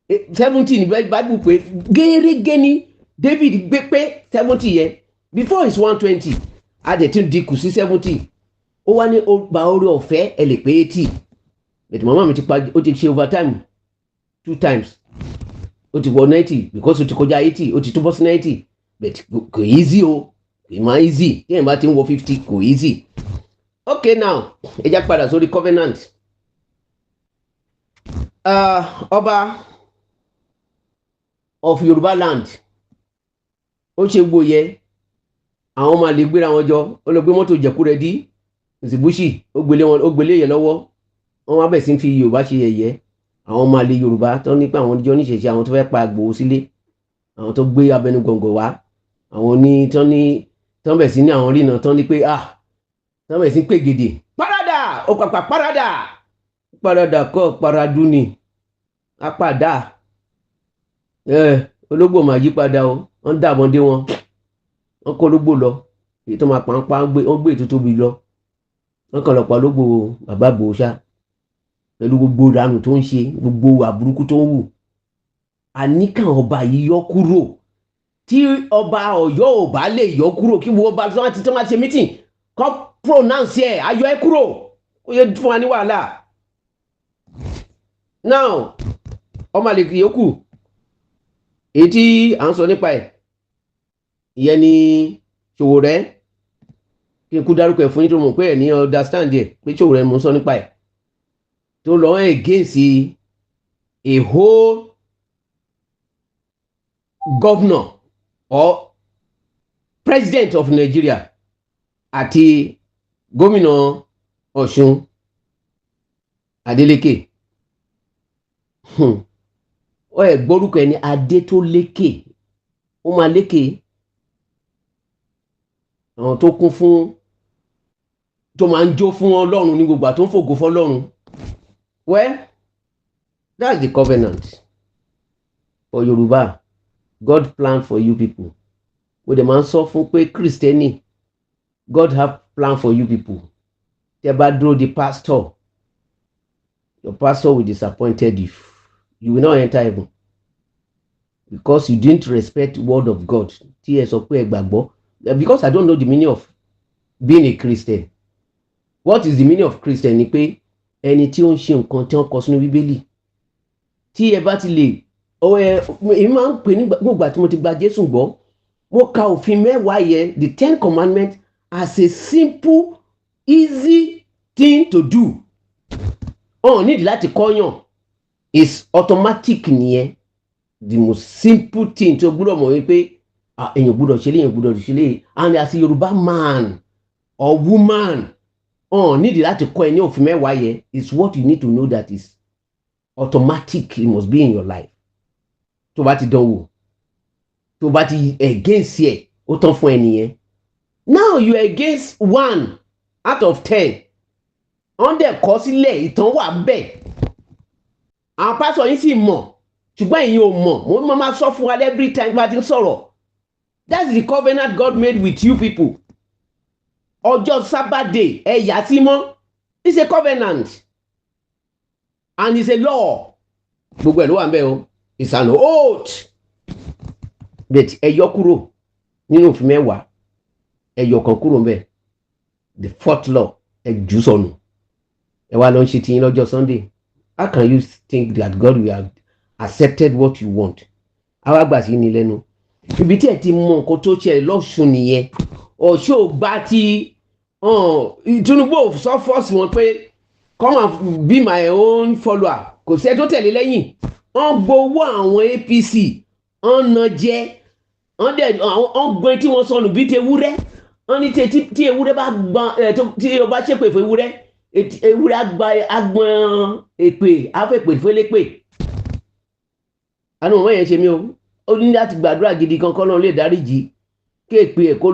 S4: 70 ní Bible pé gẹ́rẹ́gẹ́ ní David gbé pé 70 yẹn before his 120, a dẹ̀ tún dínkù sí 70. Ó wá ní ó gba orí ọ̀fẹ́, ẹ lè pé 80. But màmá mi ti pa, ó ti ṣe overtime two times, ó ti wọ 90 because ó ti kọjá 80, ó ti túbọ̀ sí 90. But kò easy o, kò máa easy tí ẹ̀ bá ti ń wọ 50, kò easy. Okay, now ẹ já padà sórí covenant. Ọba of Yorùbá land, ó ṣe gboyè, àwọn máa lè gbéra wọn jọ, ó lọ gbé mọ́tò jẹ̀kúrẹ́dí Mitsubishi, ó gbélé wọn, ó gbélé yẹn lọ́wọ́. Wọ́n wá bẹ̀ sí fi Yorùbá ṣe yẹ̀yẹ́. Àwọn ọmọ àlè Yorùbá tó ní pé àwọn jọ níṣẹ̀ṣe, àwọn tó fẹ́ pa Ìgbòho sílé, àwọn tó gbé abẹnú gọ̀ǹgọ̀ wá, àwọn ní tó ní tó ń bẹ̀ sí ní àwọn rìnà tó ní pé ah, tó ń bẹ̀ sí pé gèdè parada, ó pàpà parada, parada kọ́ paradu ni apàdà ẹ. Ológbò máa yí padà o. Wọ́n dàbọn dé wọn, wọ́n kó ológbò lọ, èyí tó máa pa ń pa, wọ́n gbé ètò tóbi lọ, wọ́n kàn lọ pa ológbò bàbá Ìgbòho ṣá, pẹ̀lú gbogbo ìranù tó ń ṣe, gbogbo àbúrúkú tó ń wù. Àníkàn ọba yìí yọ kúrò. Tí ọba Ọ̀yọ́ ò bá lè yọ kúrò, kí wọ́n bá tí wọ́n ti ṣe meeting, kọ́ pronounce ẹ̀, ayọ̀ ẹ̀ kúrò, kó yẹ fún wa ní wàhálà. Now, ọmọ àlè yòókù èyí tí à ń sọ nípa ẹ̀, ìyẹn ni Ṣòwòrẹ́. Kí n kú dárúkọ ẹ̀ fún yín, tó mọ̀ pé ẹ̀ ní understand ẹ̀ pé Ṣòwòrẹ́ mo ń sọ nípa ẹ̀, tó lọ against a whole governor or president of Nigeria àti gómìnà Ọ̀ṣun Adeleke. Ọ ẹ gbórúkọ ẹni adé tó lékè, ó máa lékè àwọn tó kún fún, tó máa ń jó fún Ọlọ́run ní gbogbo àti tó ń fògo fọ́lọ́run. Well, that's the covenant for Yorùbá. God plan for you people. Mo dẹ̀ máa ń sọ fún pé Kristẹni, God have plan for you people. Tẹ́ bá dúró di pastor, your pastor will disappointed you. You will not enter heaven because you didn't respect word of God tí ẹ sọ pé ẹ gbàgbọ́. Because I don't know the meaning of being a Christian. What is the meaning of Christian? Ni pé ẹni tí ó ń ṣe nǹkan tí wọ́n kọ sínú Bíbélì. Tí ẹ bá ti lè ọ ẹ, èmi máa ń pè ní gbogbo àti mo ti gba Jésù gbọ́, mo ka òfin 10 yẹn, the 10 Commandments, as a simple, easy thing to do. Ọ̀n nídìí láti kọ́yàn, is automatic nìyẹn. The most simple thing tí o gbúdọ̀ mọ̀ wípé èèyàn gbúdọ̀ ṣe lé, èèyàn gbúdọ̀ ṣe lé. And as a Yorùbá man or woman, ọ̀n nídìí láti kọ́ ẹ ní òfin 10 yẹn. Is what you need to know that is automatic. It must be in your life. Tó bá ti dán wò, tó bá ti against ẹ, ó tán fún ẹ nìyẹn. Now you are against 1 out of 10. Wọ́n dẹ̀ kọ́ sílẹ̀, ìtàn wà bẹ́ẹ̀. Àwọn pásọ̀ yín sì mọ̀, ṣùgbọ́n ẹ̀yin ò mọ̀. Mo máa sọ fún wa every time bá ti ń sọ̀rọ̀. That's the covenant God made with you people. Ọjọ́ Sabbath day, ẹ yà sí mọ́. It's a covenant and it's a law. Gbogbo ẹ̀ ló wà ń bẹ̀ o. It's an oath, but ẹ yọ kúrò nínú òfin 10. Ẹ yọ kan kúrò ń bẹ̀, the fourth law. Ẹ jù sọnù, ẹ wá lọ ń ṣe tiyín lọ́jọ́ Sunday. How can you think that God will have accepted what you want? Àwa gbà sí ní lẹ́nu. Ibi tí ẹ ti mọ nǹkan tó ṣẹlẹ̀ lọ́sùn nìyẹn. Ọ̀ṣọ́ gba ti Tinubu sọ force wọn pé, "Come and be my own follower." Kò sí ẹ tó tẹ̀lé lẹ́yìn. Wọ́n gbowó àwọn APC, wọ́n na jẹ, wọ́n dẹ̀ wọ́n gbọ́n tí wọ́n sọnù bíi ti ewúrẹ́. Wọ́n ní tí ewúrẹ́ bá gbọ́n ẹ, tí o bá ṣépè fún ewúrẹ́, ewúrẹ́ agbọ́n èpè afẹ́pè fẹ́lẹ́pè. Àánú wọn yẹn ṣe mí o. Ó ní láti gbàdúrà gidi kan kọ́ náà lè dáríjì, kí èpè ẹ̀ kó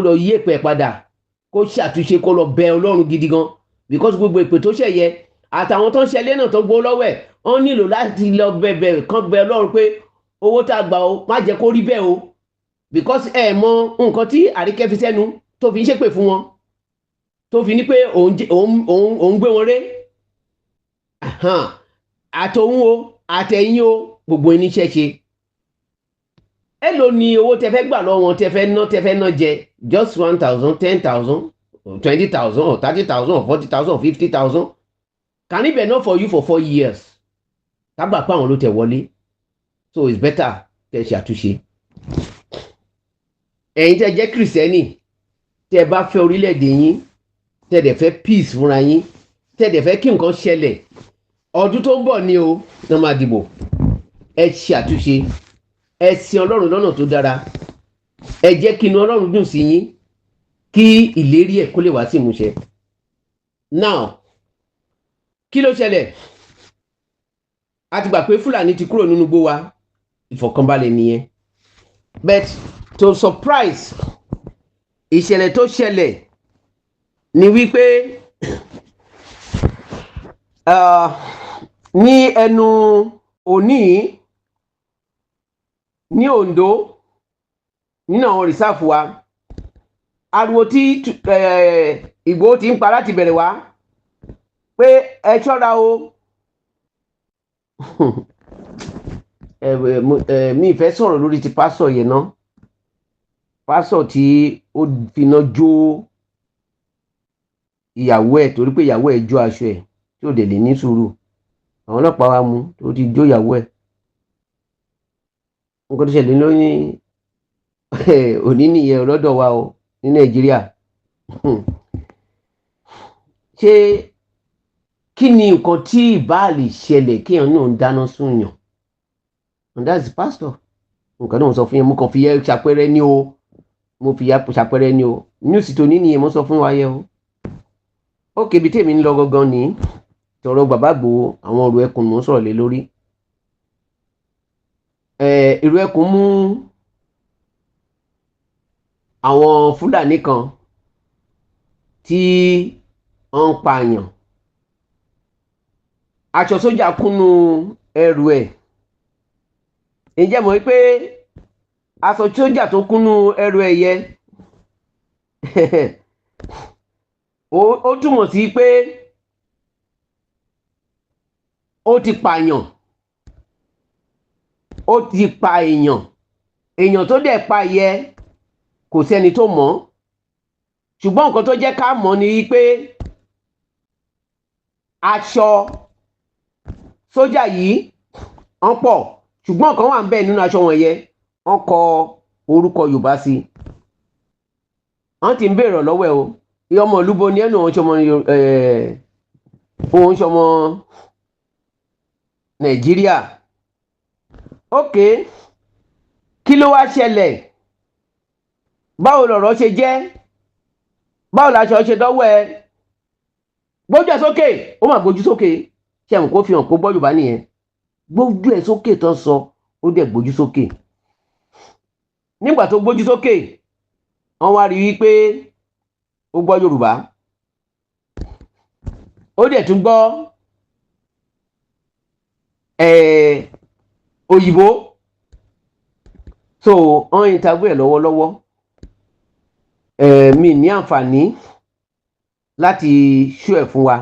S4: lọ yí èpè ẹ̀ padà, kó ṣàtúnṣe, kó lọ bẹ Ọlọ́run gidi gan, because gbogbo èpè tó ṣẹ̀ yẹ àtàwọn tó ń ṣẹlẹ̀ náà tó gbó lọ́wọ́ ẹ̀, wọ́n nílò láti lọ bẹ̀bẹ̀ kán bẹ Ọlọ́run pé owó tá a gbà o, má jẹ́ kó rí bẹ́ẹ̀ o, because ẹ mọ nǹkan tí Àríkẹ́ fi sẹ́nu tó fi ń ṣépè fún wọn, tó fi ní pé òun gbé wọn ré àtòun o, àtẹ̀yìn o, gbogbo iníṣẹ́ ṣe. Èló ni owó tẹ fẹ́ gbà lọ́wọ́ wọn, tẹ fẹ́ ná jẹ? Just 1,000, 10,000, 20,000 or 30,000 or 40,000 or 50,000. Can it be enough for you for 4 years? Tágbà pé àwọn ló tẹ̀ wọlé. So it's better kẹ́ ṣe àtúnṣe. Ẹ̀yin tẹ́ jẹ́ Kìrìsìtẹ́nì, tẹ́ bá fẹ́ orílẹ̀-èdè yín, tẹ́ dẹ̀ fẹ́ peace fúnra yín, tẹ́ dẹ̀ fẹ́ kí nǹkan ṣẹlẹ̀, ọdún tó ń bọ̀ ni o ní wọ́n máa dìbò. Ẹ ṣe àtúnṣe, ẹ sin Ọlọ́run lọ́nà tó dára, ẹ jẹ́ kí inú Ọlọ́run dùn sí yín, kí ìlérí ẹ̀ kó lè wá sí ìmúṣẹ. Now, kí ló ṣẹlẹ̀? A ti gbà pé Fúlàní ti kúrò nínú igbó wa, ìfọ̀kànbalẹ̀ nìyẹn. But to surprise, ìṣẹ̀lẹ̀ tó ṣẹlẹ̀ ni wípé ní ẹnu òní ní Ondo, nínú àwọn reserve wa, ariwo tí Ìgbòho ti ń pa láti bẹ̀rẹ̀ wá pé ẹ ṣọ́ra o. Mi ì fẹ́ sọ̀rọ̀ lórí ti pásọ̀ yẹn ná, pásọ̀ tí ó finá jó ìyàwó ẹ̀ torí pé ìyàwó ẹ̀ jó aṣọ ẹ̀, tí ò dẹ̀ lè ní sùúrù. Àwọn ọlọ́pàá wa mú tó ti jó ìyàwó ẹ̀. Nǹkan tó ṣẹlẹ̀ lóyún òní nìyẹn lọ́dọ̀ wa o ní Nàìjíríà. Ṣé kí ni nǹkan tí ìbá lè ṣẹlẹ̀ kéèyàn náà ń dáná sún yàn? And that's the pastor. Nǹkan náà mo sọ fún yẹn, mo kàn fi yẹ ṣàpẹrẹ ní o, mo fi yẹ ṣàpẹrẹ ní o. News tó ní nìyẹn mo sọ fún wa yẹ o. Ókè, ibi tèmi ń lọ gangan ní tọrọ bàbá Ìgbòho, àwọn ọ̀rọ̀ ẹkùn mò ń sọ̀rọ̀ lé lórí. Ìrù ẹkùn mú àwọn Fúlàní kan tí wọ́n ń pààyàn. Aṣọ sójà kúnnú ẹrù ẹ̀. Ǹjẹ́ mọ̀ wípé aṣọ sójà tó kúnnú ẹrù ẹ̀ yẹ, ó túmọ̀ sí pé ó ti pààyàn, ó ti pa èèyàn. Èèyàn tó dẹ̀ pa yẹ, kò sẹ́ni tó mọ̀. Ṣùgbọ́n nǹkan tó jẹ́ ká mọ̀ ni wípé aṣọ sójà yìí wọ́n pọ̀, ṣùgbọ́n nǹkan wà ń bẹ̀ nínú aṣọ wọn yẹ, wọ́n kọ orúkọ Yorùbá sí. Wọ́n ti ń béèrè lọ́wọ́ ẹ̀ o, ìyá ọmọ ìlú bo ni ẹnu òun ṣọmọ, òun ṣọmọ Nàìjíríà. Ok, kí ló wá ṣẹlẹ̀? Báwo lọ̀rọ̀ ṣe jẹ́? Báwo laṣọ ṣe dọ́wọ́ ẹ? Gbójú ẹ sókè. Ó mà gbójú sókè. Ṣé àwọn kò fi hàn kó gbọ́ Yorùbá nìyẹn? Gbójú ẹ sókè tán sọ, ó dẹ̀ gbójú sókè. Nígbà tó gbójú sókè, wọ́n wá rí i wípé ó gbọ́ Yorùbá, ó dẹ̀ tún gbọ́ òyìnbó. So wọ́n interview ẹ̀ lọ́wọ́lọ́wọ́. Mi ní àǹfààní láti show ẹ̀ fún wa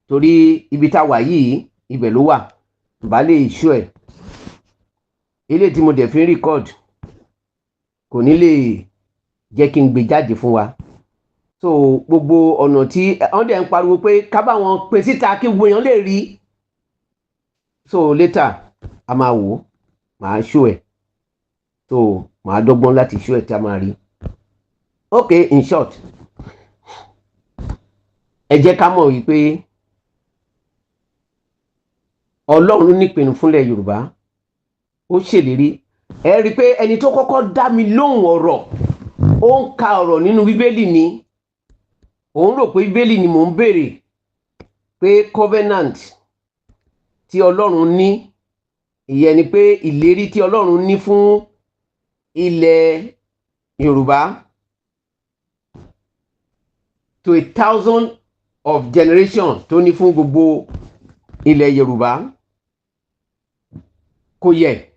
S4: torí ibi tá a wà yìí, ibẹ̀ ló wà, bá lè show ẹ̀. Eléyìí tí mo dẹ̀ fi ń record kò ní lè jẹ́ kí n gbé jáde fún wa. So gbogbo ọ̀nà tí wọ́n dẹ̀ ń pariwo pé ká bá wọn pè síta kí gbogbo èèyàn lè rí. So later a máa wò ó, màá show ẹ̀. So màá dọ́gbọ́n láti show ẹ̀ tí a máa rí. Ok, in short, ẹ jẹ́ ká mọ̀ wípé Ọlọ́run nípinnu fúnlẹ̀ Yorùbá, ó ṣèlérí. Ẹ rí i pé ẹni tó kọ́kọ́ dá mi lóhùn ọ̀rọ̀, ó ń ka ọ̀rọ̀ nínú Bíbélì ni. Òun rò pé Bíbélì ni mò ń béèrè pé covenant tí Ọlọ́run ní, ìyẹn ni pé ìlérí tí Ọlọ́run ní fún ilẹ̀ Yorùbá to a thousand of generation, tó ní fún gbogbo ilẹ̀ Yorùbá, kò yẹ.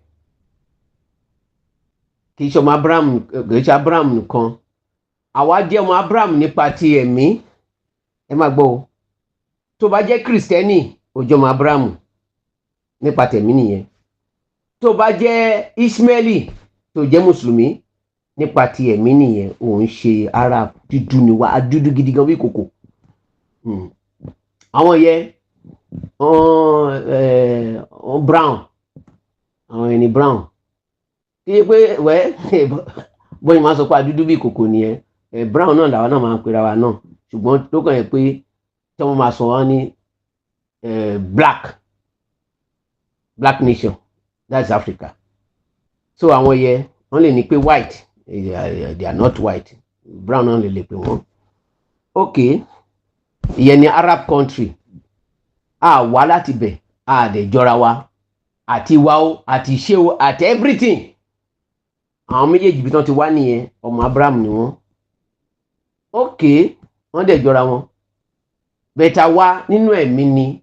S4: Kì í ṣe ọmọ Abraham, kì í ṣe Abraham nìkan. Àwa jẹ́ ọmọ Abraham nípa ti ẹ̀mí. Ẹ máa gbọ́ o, tó bá jẹ́ Kìrìsìtẹ́nì, ó jẹ́ ọmọ Abraham nípa tẹ̀mí nìyẹn. Tó bá jẹ́ Ismaili, tó jẹ́ mùsùlùmí, nípa ti ẹ̀mí nìyẹn. Òun ṣe Arab. Dúdú ni wá, dúdú gidi gan bí kòkò. Àwọn yẹn wọ́n brown, àwọn ẹni brown. Kí pé wẹ́ bóyá máa sọ pé adúdú bí kòkò nìyẹn. Brown náà làwọn náà máa ń pera wa náà, ṣùgbọ́n tó kàn yẹ pé tí wọ́n máa sọ wọ́n ní black nation, that's Africa. So àwọn yẹ wọ́n lè ní pé white, they are not white, brown náà lè pè wọ́n. Ok, ìyẹn ní Arab country. A wá láti bẹ̀, a dẹ̀ jọra wa, àti wa o, àti ṣé o, àti everything. Àwọn méjèèjì bí wọ́n ti wá nìyẹn, ọmọ Abraham ni wọ́n. Ok, wọ́n dẹ̀ jọra wọn bẹ̀tà wá nínú ẹ̀mí ni,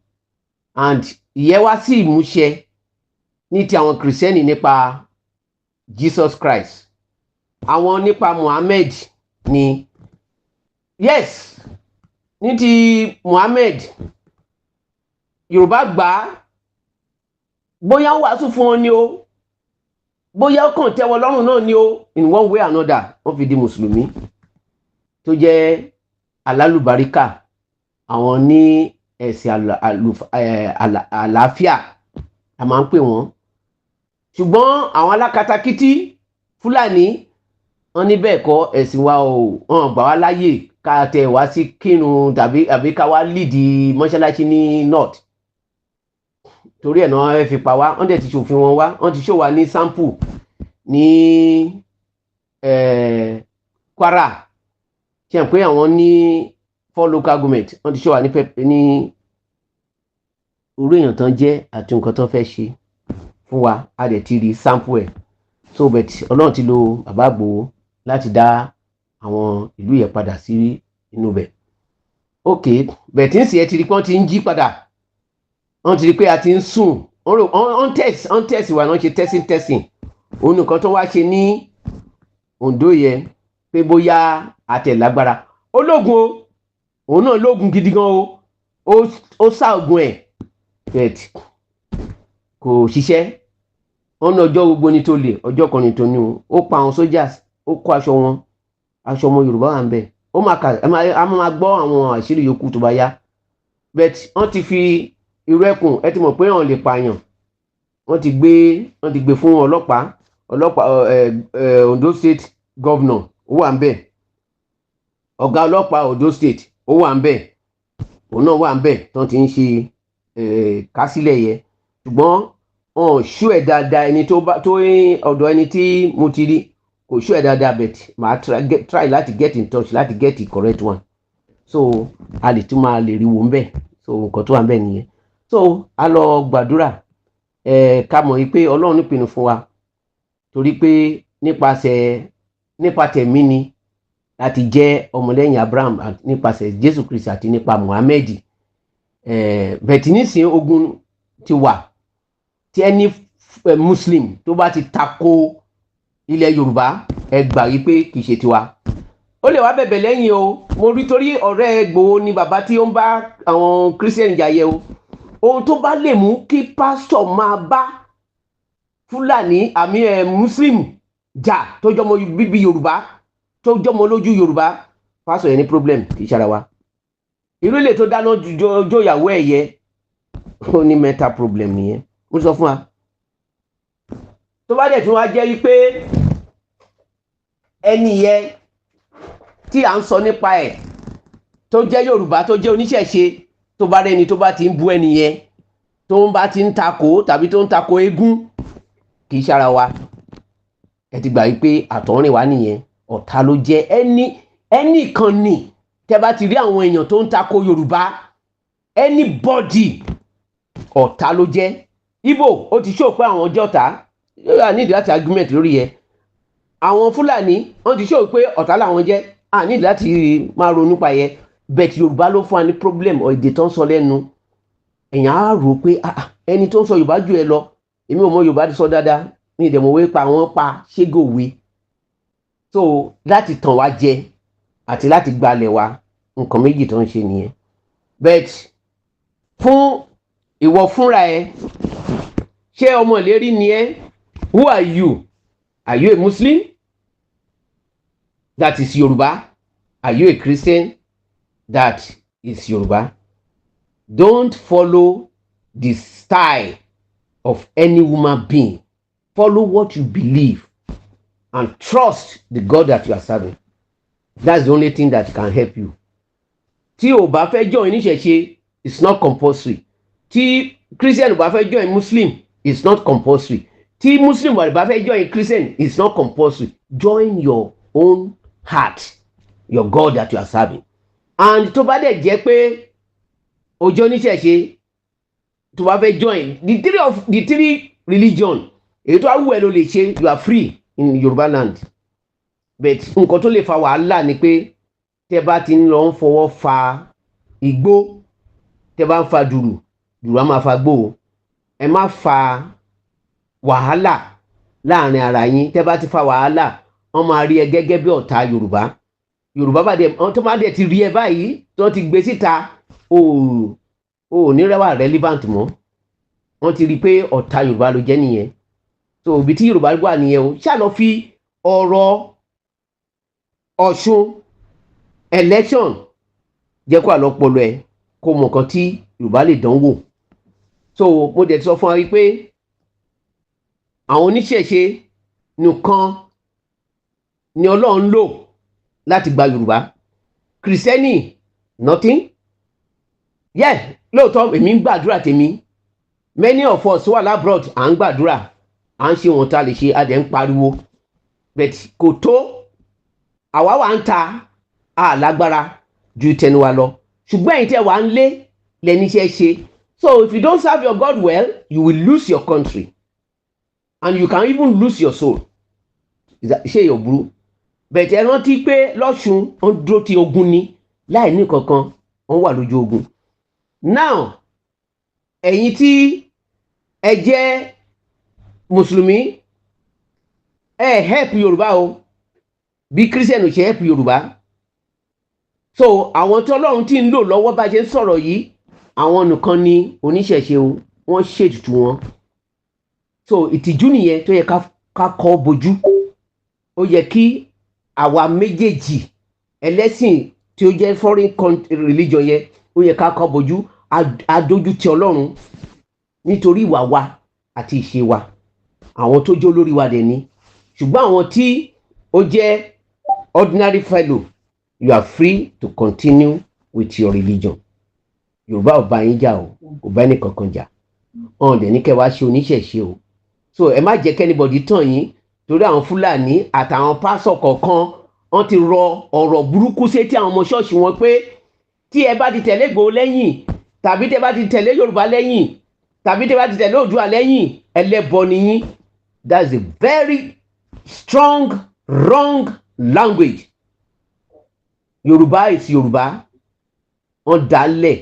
S4: and ìyẹn wá sí ìmúṣẹ ní ti àwọn Kìrìsìtẹ́nì nípa Jesus Christ, àwọn nípa Muhammad ni. Yes, ní ti Muhammad, Yorùbá gbà á. Bóyá ń wàásù fún wọn ni o, bóyá ó kàn tẹ́wọ́ lọ́rùn náà ni o, in one way or another, wọ́n fi di mùsùlùmí tó jẹ́ alálùbáríkà, àwọn ní ẹ̀sìn àlàáfíà a máa ń pè wọ́n. Ṣùgbọ́n àwọn alákatakítí Fúlàní, wọ́n ní bẹ́ẹ̀ kọ́, ẹ̀sìn wa ò wọ́n gbà wá láàyè ká tẹ̀ wá sí kírun tàbí àbí ká wá lídìí mọ́ṣáláṣí ní north. Torí ẹ̀ náà ẹ fi pa wá. Wọ́n dẹ̀ ti ṣòfin wọn wá, wọ́n ti ṣò wá ní sample ní Kwara. Ṣe pé àwọn ní four local government, wọ́n ti ṣò wá ní ní orí èèyàn tán jẹ́ àti nǹkan tán fẹ́ ṣe. Fún wa, a dẹ̀ ti rí sample ẹ̀. So, but Ọlọ́run ti lo bàbá Ìgbòho láti dá àwọn ìlú yẹn padà sí inú bẹ̀. Ok, but ń sì ẹ ti rí pé wọ́n ti ń jí padà, wọ́n ti rí pé a ti ń sùn. Wọ́n test, wọ́n test wa, wọ́n ṣe testing, testing. Òun nìkan tó wá ṣe ní Ondo yẹn pé bóyá àtẹ̀lágbára ológun o, òun náà lógun gidi gan o. Ó sá ogun ẹ̀, but kò ṣiṣẹ́. Wọ́n ní ọjọ́ gbogbo ní tó lè, ọjọ́ kan ní tó ní o. Ó pa àwọn soldiers, ó kó aṣọ wọn, aṣọ ọmọ Yorùbá wà ń bẹ̀. Ó máa kà, a máa gbọ́ àwọn àṣírí yòókù tó bá yá. But wọ́n ti fi irú ẹkùn, ẹ ti mọ̀ pé wọ́n lè pààyàn. Wọ́n ti gbé fún ọlọ́pàá. Ọlọ́pàá ẹ ẹ Ondo State governor, ó wà ń bẹ̀. Ọ̀gá ọlọ́pàá Ondo State, ó wà ń bẹ̀, òun náà wà ń bẹ̀ tó ti ń ṣe kásílẹ̀ yẹ. Ṣùgbọ́n wọn ò ṣú ẹ̀ dáadáa. Ẹni tó bá tó ọ̀dọ̀ ẹni tí mo ti rí kò ṣú ẹ̀ dáadáa, but màá try láti get in touch láti get the correct one, so a lè tún máa lè rí wò ń bẹ̀. So nǹkan tó wà ń bẹ̀ nìyẹn. So a lọ gbàdúrà ẹ̀, ká mọ̀ pé Ọlọ́run nípinnu fún wa, torí pé nípasẹ̀ nípa tẹ̀mí ni láti jẹ́ ọmọlẹ́yìn Abraham, nípasẹ̀ Jésù Kristi àti nípa Muhammed. But nísìnyí, ogun ti wà tí ẹni Muslim tó bá ti tako ilẹ̀ Yorùbá, ẹ gbà yí pé kì í ṣe tiwa. Ó lè wá bẹ̀bẹ̀ lẹ́yìn o. Mo rí torí ọ̀rẹ́ Ìgbòho ni bàbá tí ó ń bá àwọn Christian jà yẹ o. Ohun tó bá lè mú kí pásítọ̀ máa bá Fúlàní àmì ẹ̀ Muslim jà, tó jọmọ bíbí Yorùbá, tó jọmọ lójú Yorùbá, pásítọ̀ yẹn ní problem, kì í ṣara wa. Irú ilé tó dáná jó ìyàwó ẹ̀ yẹ, ó ní mental problem nìyẹn. Mo sọ fún wa, tó bá dẹ̀ tún wá jẹ́ wípé ẹni yẹn tí à ń sọ nípa ẹ̀, tó jẹ́ Yorùbá, tó jẹ́ oníṣẹ̀ṣe, tó bá rẹ́ni tó bá ti ń bú ẹni yẹn, tó ń bá ti ń takò tàbí tó ń takò eégún, kì í ṣara wa. Ẹ ti gbà wípé àtọ̀rìn wá nìyẹn, ọ̀tá ló jẹ́. Ẹni ẹnì kan nì tẹ́ bá ti rí àwọn èèyàn tó ń takò Yorùbá, anybody, ọ̀tá ló jẹ́. Ìgbò, ó ti ṣó pé àwọn jẹ́ ọ̀tá, yóò nídìí láti argument lórí yẹn. Àwọn Fúlàní, wọ́n ti ṣó pé ọ̀tá làwọn jẹ́, a nídìí láti máa ronú pa yẹn. But Yorùbá ló fún wa ní problem. Èdè tó ń sọ lẹ́nu, èèyàn á rò pé ẹni tó ń sọ Yorùbá jù ẹ lọ. Èmi ò mọ Yorùbá sọ dáadáa ní ìdẹ̀mọ̀wé pa wọ́n pa ṣégòwe. So láti tàn wá jẹ àti láti gbalẹ̀ wa, nǹkan méjì tó ń ṣe nìyẹn. But fún ìwọ fúnra ẹ, ṣé ọmọ ìlérí ni ẹ? Who are you? Are you a Muslim that is Yorùbá? Are you a Christian that is Yorùbá? Don't follow the style of any human being. Follow what you believe and trust the God that you are serving. That's the only thing that can help you. Tí o bá fẹ́ join oníṣẹ̀ṣe, it's not compulsory. Tí Christian bá fẹ́ join Muslim, it's not compulsory. Tí Muslim bá fẹ́ join Christian, it's not compulsory. Join your own heart, your God that you are serving. And tó bá dẹ̀ jẹ́ pé o jẹ́ oníṣẹ̀ṣe tó bá fẹ́ join the three of the three religion, èyí tó wá wù ẹ́ ló lè ṣe. You are free in Yorùbá land. But nǹkan tó lè fa wàhálà ni pé tẹ́ bá ti ń lọ ń fọwọ́ fa igbó, tẹ́ bá ń fa dùrù, dùrù á máa fa gbó o. Ẹ má fa wàhálà láàrin ara yín. Tẹ́ bá ti fa wàhálà, wọ́n máa rí ẹ gẹ́gẹ́ bí ọ̀tá Yorùbá. Yorùbá bá dẹ̀ tó bá dẹ̀ ti rí ẹ báyìí, tó ti gbé síta, o ò ní rẹwà relevant mọ́. Wọ́n ti rí i pé ọ̀tá Yorùbá ló jẹ́ nìyẹn. So ibi tí Yorùbá wà nìyẹn o. Ṣáà lọ fi ọ̀rọ̀ Ọ̀ṣun election jẹ́ kó àlọ́pọ̀lọ́ ẹ kó mọ̀ nǹkan tí Yorùbá lè dánwò. So mo dẹ̀ ti sọ fún wa wípé àwọn oníṣẹ̀ṣe nìkan ni Ọlọ́run lò láti gba Yorùbá. Kìrìsìtẹ́nì, nothing. Yeah, lóòótọ́, èmi ń gbàdúrà tèmi. Many of us wà l'abroad, à ń gbàdúrà, à ń ṣe wọn tá a lè ṣe, a dẹ̀ ń pariwo, but kò tó. Àwa wà ń ta, a lágbára ju tẹnu wa lọ. Ṣùgbọ́n ẹ̀yin tẹ́ wà ń lé lẹ́ni iṣẹ́ ṣe. So if you don't serve your God well, you will lose your country. And you can even lose your soul. Ṣé yóò burú bẹ̀tẹ̀? Ẹ rántí pé lọ́ṣun, wọ́n dúró ti ogun ni láì ní kankan, wọ́n wà lójú ogun. Now, ẹ̀yin tí ẹ jẹ́ mùsùlùmí, ẹ help Yorùbá o, bí Christian ò ṣe help Yorùbá. So àwọn tí Ọlọ́run tí ń lò lọ́wọ́ bá ṣe ń sọ̀rọ̀ yìí, àwọn nìkan ni oníṣẹ̀ṣe o, wọ́n ṣètùtù wọn. So ìtìjú nìyẹn tó yẹ ká kọ́ bojú. Ó yẹ kí àwa méjèèjì, ẹlẹ́sìn tí ó jẹ́ foreign religion yẹn, ó yẹ ká kọ́ bojú. Adójútì Ọlọ́run nítorí ìwà wa àti ìṣe wa. Àwọn tó jó lórí wa dẹ̀ ni. Ṣùgbọ́n àwọn tí ó jẹ́ ordinary fellow, you are free to continue with your religion. Yorùbá ò bá yín jà o, kò bá ẹnì kankan jà. Ọ̀n dẹ̀ ní kẹ́ wá ṣe oníṣẹ̀ṣe o. So ẹ má jẹ́ kí anybody tàn yín, torí àwọn Fúlàní àtàwọn pastor kọ̀ọ̀kan, wọ́n ti rọ ọ̀rọ̀ burúkú sétí àwọn ọmọ ṣọ́ọ̀ṣì wọn pé tí ẹ bá ti tẹ̀lé Ìgbòho lẹ́yìn, tàbí tẹ bá ti tẹ̀lé Yorùbá lẹ́yìn, tàbí tẹ bá ti tẹ̀lé Oòduà lẹ́yìn, ẹlẹ́bọ ni yín. That's a very strong wrong language. Yorùbá is Yorùbá. Wọ́n dálẹ̀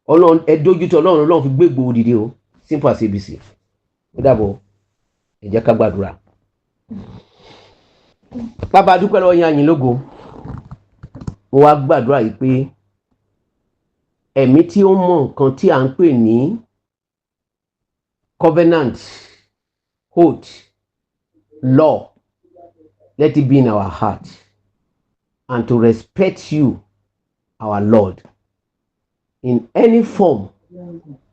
S4: Ọlọ́run, ẹ dójútì Ọlọ́run, Ọlọ́run fi gbé Ìgbòho dìde o. Simple as ABC. Ó dàbọ̀, ẹ jẹ́ ká gbàdúrà. Bàbá, dúpẹ́ lọ́wọ́ yín, àyìn lógo. Mo wá gbàdúrà yìí pé ẹ̀mí tí ó mọ nǹkan tí à ń pè ní covenant, oath, law, let it be in our heart and to respect you, our Lord, in any form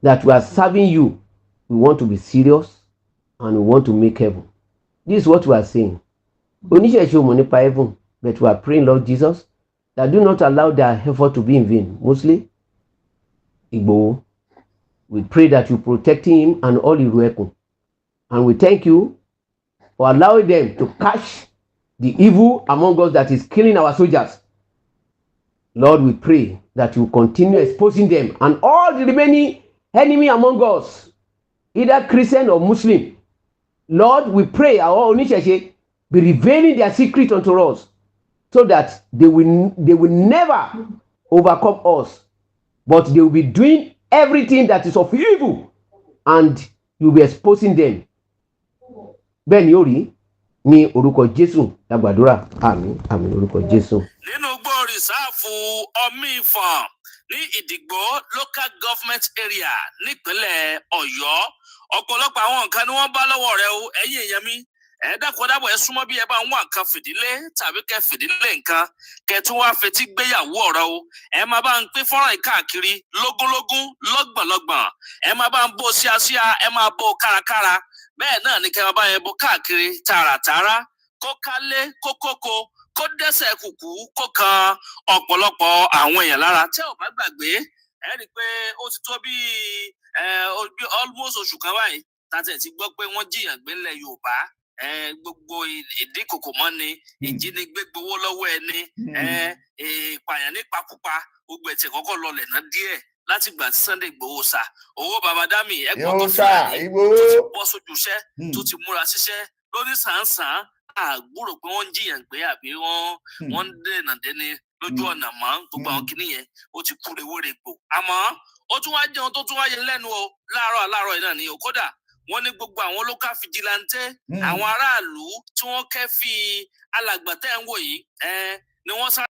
S4: that we are serving you. We want to be serious and we want to make heaven. This is what we are saying. Oníṣẹ̀ṣe ò mọ̀ nípa heaven, but we are praying, Lord Jesus, that do not allow their effort to be in vain. Mostly Igboho, we pray that you protect him and all Iruekun, and we thank you for allowing them to catch the evil among us that is killing our soldiers. Lord, we pray that you continue exposing them and all the remaining enemy among us, either Christian or Muslim. Lord, we pray our oníṣẹ̀ṣe be revealing their secret unto us so that they will never overcome us, but they will be doing everything that is of evil and you will be exposing them. Bẹ́ẹ̀ ni ó rí ní orúkọ Jésù la gbàdúrà. Àmín, àmín, orúkọ Jésù.
S1: Nínú igbó reserve Ọmí Ìfọ̀n ní Ìdìgbò Local Government Area nípínlẹ̀ Ọ̀yọ́, ọ̀pọ̀lọpọ̀ àwọn nǹkan ni wọ́n bá lọ́wọ́ rẹ̀ o. Ẹ̀yin èèyàn mi, ẹ dákun dábọ̀, ẹ súnmọ́ bí ẹ bá ń wá nǹkan fìdílé tàbí kẹ fìdílé nǹkan, kẹ tún wá fetí gbéyàwó ọ̀rọ̀ o. Ẹ máa bá ń pín fọ́nrán yìí káàkiri lógúnlógún, lọ́gbọ̀nlọ́gbọ̀n. Ẹ máa bá ń bó síasíá, ẹ máa bó kárakára. Bẹ́ẹ̀ náà ni kẹ máa bá yẹn bó káàkiri tààràtààrà, kó kálé, kó kóko, kó dẹ́sẹ̀ kùkú, kó kan ọ̀pọ̀lọpọ̀ àwọn èèyàn lára. Tẹ́ ò bá gbàgbé, ẹ rí i pé ó ti tó bíi almost oṣù kan báyìí tá a ti gbọ́ pé wọ́n jí èèyàn gbé ńlẹ̀ Yorùbá. Gbogbo ìdínkòkò mọ́ni, ìjínigbé gbowó lọ́wọ́ ẹni, ìpààyàn nípakúpa, gbogbo ẹ̀ tí kọ́kọ́ lọlẹ̀ ná díẹ̀ láti gbà tí Sunday Igboho sà owó baba dami ẹ̀gbọ́n tó
S6: Yóò sà
S1: Fúlàní
S6: Ìgbòho.
S1: tó ti bọ́ sójú iṣẹ́, tó ti múra síṣẹ́ lóní sàn-án, àgbúrò pé wọ́n ń jí èèyàn gbé àbí wọ́n wọ́n ń dènà déni lójú ọ̀nà mọ́. Gbogbo àwọn kinní yẹn, ó ti kú rewéregbò. Àmọ́ ó tún wá jẹun tó tún wá yẹ lẹ́nu o láàárọ̀ láàárọ̀ yìí náà ni o. Kódà wọ́n ní gbogbo àwọn local vigilante, àwọn aráàlú tí wọ́n kẹ́ fi alàgbà tẹ́ ń wò yìí ni wọ́n sáré.